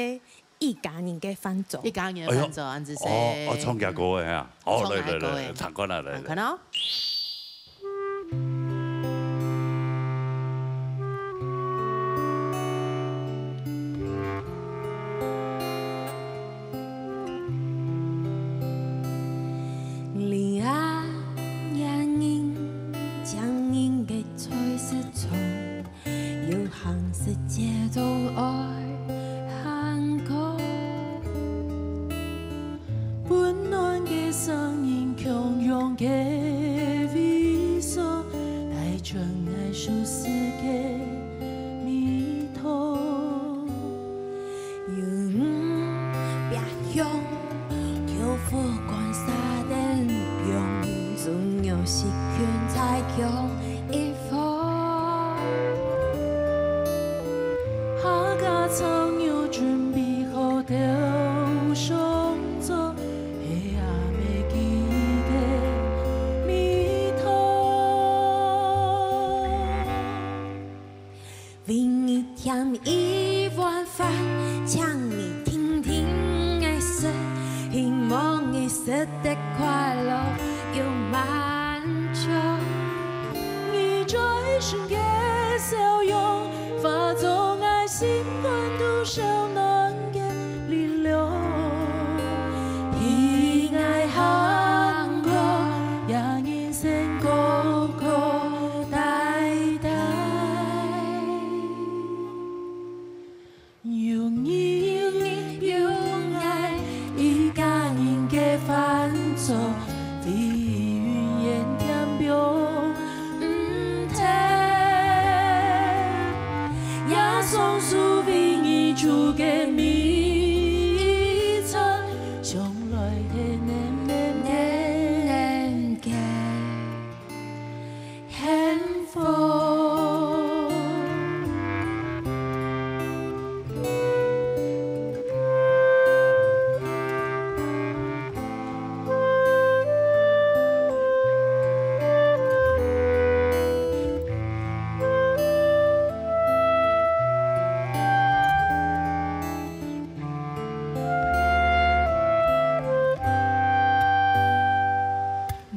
一家人个伴奏。一家人个伴奏，哎喲。恁仔細。哦，哦，唱佢个歌个啊。哦，唱佢个歌个。來，來，來，唱看啊，來，來。看哦。 為你添一碗飯，請你定定仔食，希望你食得快樂又滿足。你嘴唇个笑容，化作𠊎心肝肚上暖个力量。替𠊎行過，也人生高高低低。 有你有𠊎一家人个飯桌，會永遠添放毋忒。耶穌為你煮个每一餐，將來係恁樣个 幸福。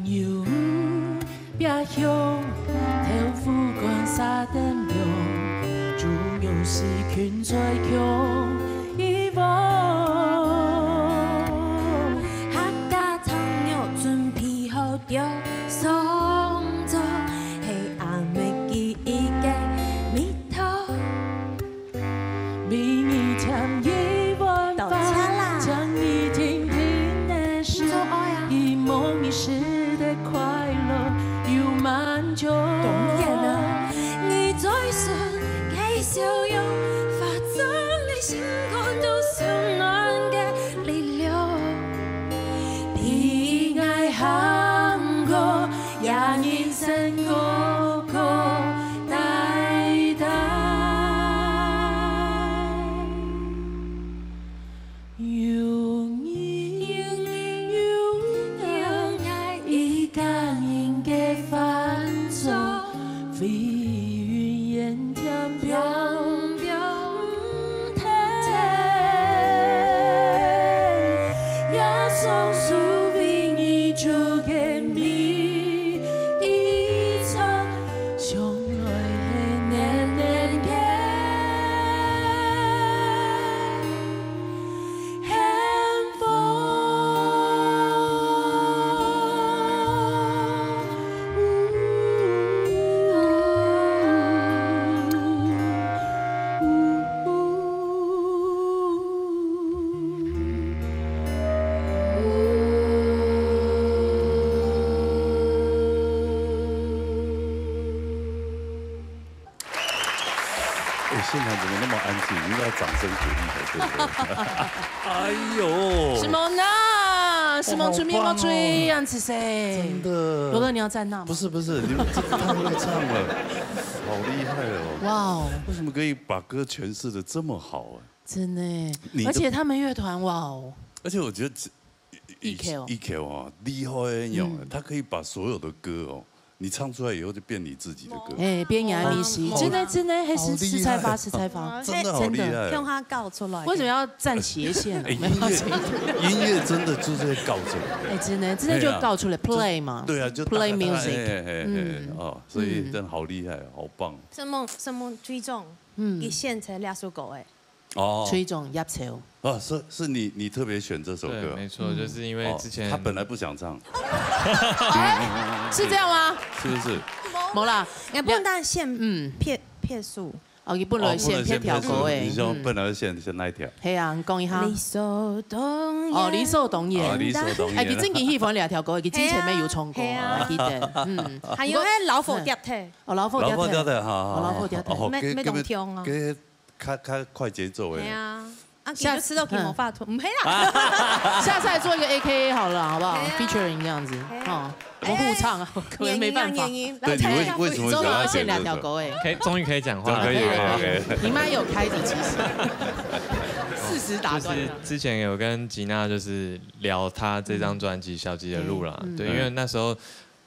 牛 壁香，豆腐乾沙等涼，豬肉絲芹菜薑一鍋。客家長肉準備好著，上桌係阿姆記憶个味道。 為你添一碗飯，多謝啦。請你定定仔食，你做愛啊。希望你食得快樂又滿足。當然啊。你嘴唇个笑容，化作你心肝肚上暖个力量。替𠊎行過，也人生高高 低低。有你有𠊎一家人个飯桌，會永遠添放毋忒。耶穌為你煮个每一餐， 將來係恁樣个幸福。哎，現場怎麼那麼安靜？應該要掌聲鼓勵才對，對不對？哎呦，什麼呢？啊，什么出面要追啊，是谁？真的。罗哥，你要站那吗？不是不是，你们这太会唱了，好厉害哦！哇哦，为什么可以把歌诠释的这么好啊？真的耶，你的而且他们乐团，哇哦，而且我觉得这 E Q。E Q啊，厉害的那种，嗯。他可以把所有的歌哦，你唱出来以后就变你自己的歌。哎，变你的名字，好，真的真的，还是好厉害。是菜花，是菜花，真的好厉害哦。真的。向他告出来。为什么要站斜线啊？哎，没有，音乐，音乐真的就是在告诉你。哎，真的，真的就告出来，对啊。play 嘛。对啊，就大概，play music。哎，哎，哎，哎，嗯。哦，所以真的好厉害，好棒。什么，什么追踪，嗯。你选择两首歌，哎。 哦。吹中叶草。啊，是，是你，你特别选这首歌啊？对，没错，嗯。就是因为之前哦，他本来不想唱。哎，是这样吗？是不是？没啦。哎，不能选，嗯。撇，撇数。哦，你本来选别条歌诶，哦，不能选别数，你说本来选，嗯。选哪一条？嘿啊，你讲一下。理所当然。哦，理所当然。哦，理所当然。哎，你正经喜欢两条歌，你之前没有唱过啊，嘿啊，嘿啊。记得，嗯。还有那个老虎跌退。哦，老虎跌退。老虎跌退，好，好，哦，老虎跌退。好，好，没，给，没当听啊。给 较，较快节奏的。嘿啊，啊，下次，其实吃到起毛发脱，嗯。毋係啦。下次来做一个A K A 好了，好不好？嘿啊。Featuring 这样子，嘿啊。哦，我们互唱啊，哎，可能没办法。演员啊，演员，对，你为，来唱一下。为什么想要选这首？终于要选两条歌哎。可以，终于可以讲话了。可以，可以，可以。你麦有开着，其实。适时打断了。就是之前有跟吉娜就是聊她这张专辑《小吉的路》啦，嗯。对，嗯。因为那时候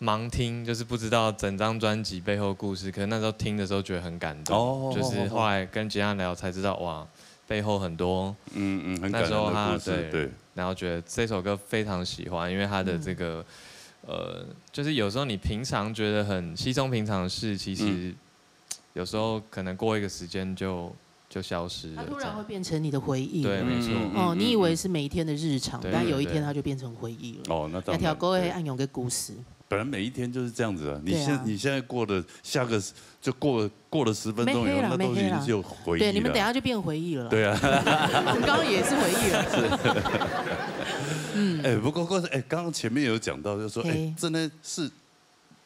盲听，就是不知道整张专辑背后故事，可是那时候听的时候觉得很感动，哦，就是后来跟吉娜聊才知道，哇，背后很多，嗯，嗯，很感人的故事，那时候他，对，对。然后觉得这首歌非常喜欢，因为他的这个，嗯。呃，就是有时候你平常觉得很稀松平常的事，其实嗯。有时候可能过一个时间就，就消失了，它突然会变成你的回忆。这样。对，没错。嗯，嗯，哦，嗯，你以为是每天的日常，嗯。但有一天它就变成回忆了。对，对，对。哦，那当然，两条歌的，对。暗涌的故事。本来每一天就是这样子啊，你现，对啊。你现在过的，下个，就过了，过了十分钟以后，没黑啦，那都已经是有回忆了。没黑啦。对，你们等一下就变回忆了啦。对啊。我们刚刚也是回忆了。是。嗯。哎，不过，哎，刚刚前面有讲到，就是说，哎，嘿。真的是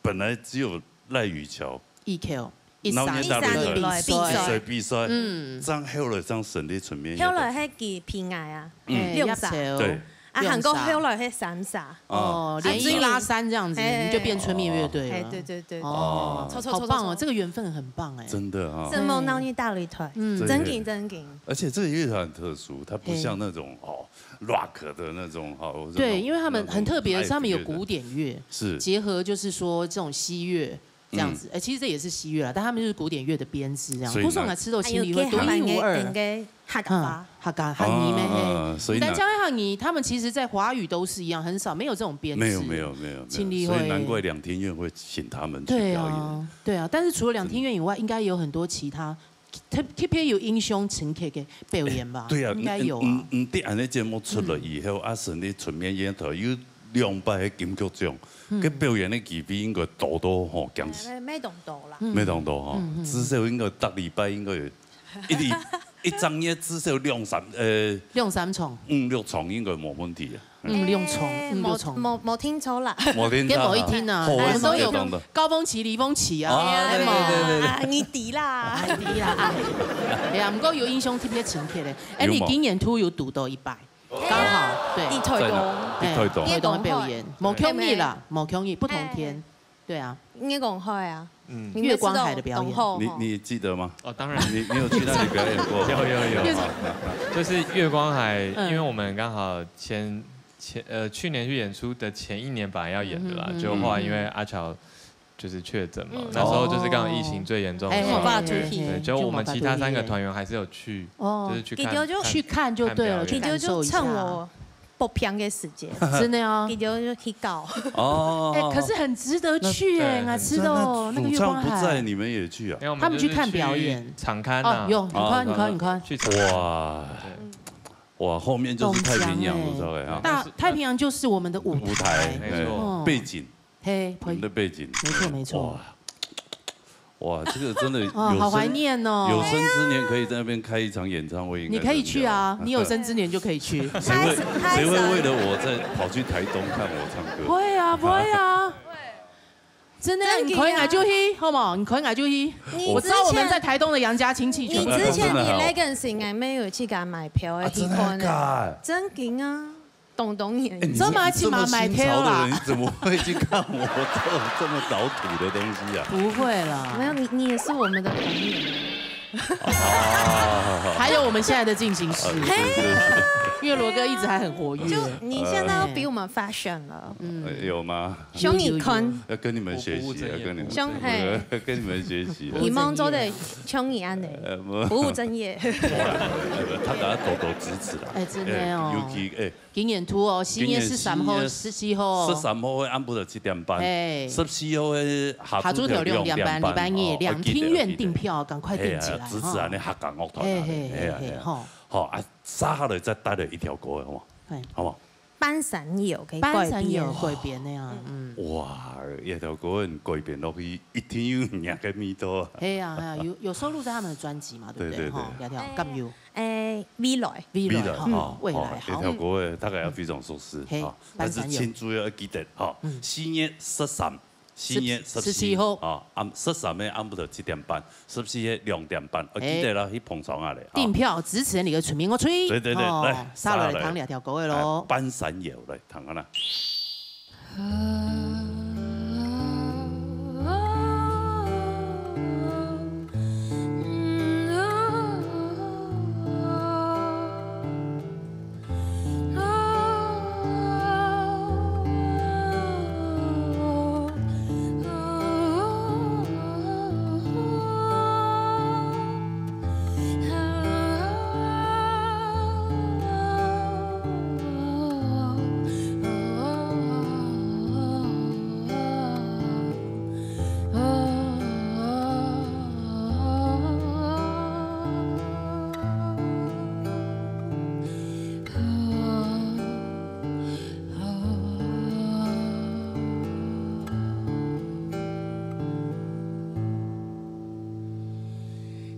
本来只有赖雨喬，E Q，一三，然後也打了一歲，一歲，一歲，嗯。正後來正順利出面。後來係佢鼻癌啊，嗯。兩儕。葉秋。對。啊，還過後來係三儕。哦，啊，連續拉三這樣子，最後，你就變春面樂隊了。哎，對，對，對，對。哦，好棒哦，這個緣分很棒哎。真的啊。什麼鬧熱大擂台，嗯。真的。正經，正經。而且這個樂團很特殊，它不像那種，嘿。哦， rock 的那種，哈，或者那種，對，因為他們很特別的是，那種他們有古典樂，是。結合就是說這種西樂這樣子，嗯。呃，其實這也是西樂啦，但他們就是古典樂的編制這樣。所以呢，不是我們吃到心裡會獨一無二。還有給他們的，的客家話。嗯，客家，客語咩，嘿。啊，所以呢，你講客語，他們其實在華語都是一樣，很少，沒有這種編制。沒有，沒有，沒有，沒有。盡力會。所以難怪兩廳院會請他們去表演。對啊，對啊，但是除了兩廳院以外，應該有很多其他 特，特別有印象深刻的表演吧？哎，對啊，應該有啊。嗯，嗯，嗯，你恁樣節目出來以後，嗯。啊，順利出面演出，有兩擺个金曲獎，嗯。該表演个機會應該多到吼，驚死。哎，沒當多啦。嗯。沒當多吼，嗯，嗯。至少應該逐禮拜應該有一，一整日至少兩三，呃，兩三場。五六場應該無問題啊。 嗯，兩場，哎，五六場。無，無，無聽錯啦。無聽錯啊。該無一聽啊，好，我們都有高峰期、離峰期啊，啊，哎，對，對，對，對。啊，你知啦。哎，知啦。哎呀，毋過有印象特別深刻的，哎，有無？你今年都有堵到一擺，剛好，對。在哪？在台東。哎，在台東。台東的表演，無共日啦，無共日，不同天。哎。對啊。你講好啊。 嗯。月光海的表演。你，你記得嗎？哦，當然。你，你有去那裡表演過嗎？有，有，有。就是月光海，嗯。因為我們剛好前，前，呃，去年去演出的前一年本來要演的啦，嗯，嗯，嗯。就後來因為阿喬就是確診嘛，嗯。那時候就是剛好疫情最嚴重的時候。哦。哎，哎，哎，哎。對，就我們其他三個團員還是有去，哦。就是去看，去看就對了，看表演。去感受一下。佢就趁我 發病个時節。真的哦。佢就，就去搞。哦。哎，可是很值得去耶，那，哎，那吃到那個月光海。那，那主唱不在，你們也去啊？沒有，我們就是去場勘啊。哦，有，你看，哦，你看，你看。去場勘。哇。對。哇，後面就是太平洋了，當然欸。知道吧？啊。大，太平洋就是我們的舞台。舞台，沒錯。哎，哦。背景。 嘿，你們的背景。沒錯，沒錯。哇，哇，這個真的有生，哦，好懷念哦。有生之年可以在那邊開一場演唱會，應該是很屌。你可以去啊，你有生之年就可以去。誰會，誰會為了我再跑去台東看我唱歌？會啊，會啊。真的，真的啊。你可以啊，就去，好不好？你可以啊，就去。你之前，我知道我們在台東的楊家親戚全部都在。你之前你那個時間沒有去給他買票，啊，去看的。真的假的？真的啊。东东年。哎，你这么，这么新潮的人，你怎么会去看我这种这么老土的东西啊？不会啦。没有，你，你也是我们的朋友。啊。还有我们现在的进行时，哎，是，是，是。因为罗哥一直还很活跃。就你现在要比我们fashion了。嗯。哎，有吗？想你看。要跟你们学习啊，不务正业。跟你们，想，哎。跟你们学习啊。希望做得像你安尼，呃，不。不务正业。他给他抖抖直直啦。哎，真的哦。哎，尤其，哎，今年初哦，十月十三号、今年十月十四号。十三号的暗晡头七点半，嘿。十四号的下下晝頭晝頭兩點半，兩點半，禮拜二，哦，兩厅院訂票，趕快訂起來，嘿啊，直直安尼哈。客家樂團啊，嘿，嘿，嘿啊，嘿啊。嘿，吼。好啊，接下來再帶來一條歌，好無？嘿。好無？半山腰个改編。半山腰改編的啊，嗯。哇，這條歌改編落去，一定有人家个味道啊。嘿啊，嘿啊，有，有收錄在他們的專輯嘛，對不對？對，對，對。吼，這條，敢有？ 誒，未來。未來，未來，吼，哦，未來，哦，好。這條歌誒，大家也非常熟悉，嘿，哦，但是請注意要記得，哦，嗯。十四號，十四號，十四號。十四號，哦，暗，十三號暗晡頭七點半，十四號兩點半，哦，嘿。記得啦，去捧場啊咧，哦。訂票支持你个村民樂隊。對，對，對，哦，來，接下來，接下來聽這條歌誒咯。哎，半山腰來，聽看啦。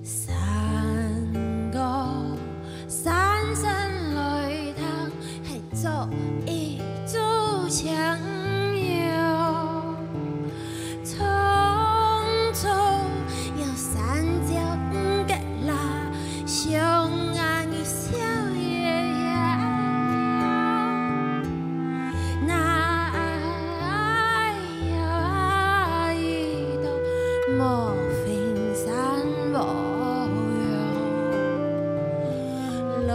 山歌，山聲來聽，係做一柱清幽。匆匆有山鳥个啦，想啊你笑也呀。那 呀，一到莫分散无用，来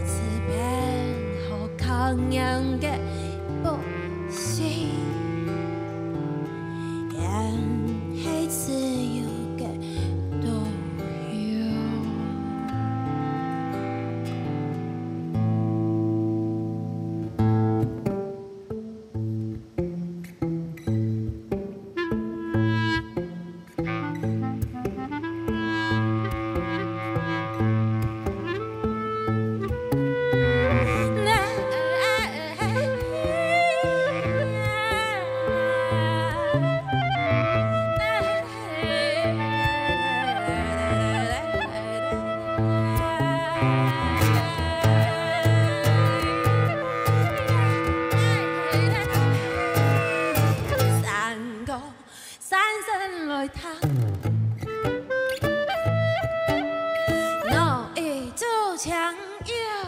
自边好靠近个不行，也系自由个都有。 山歌，山聲來聽，我一柱清幽。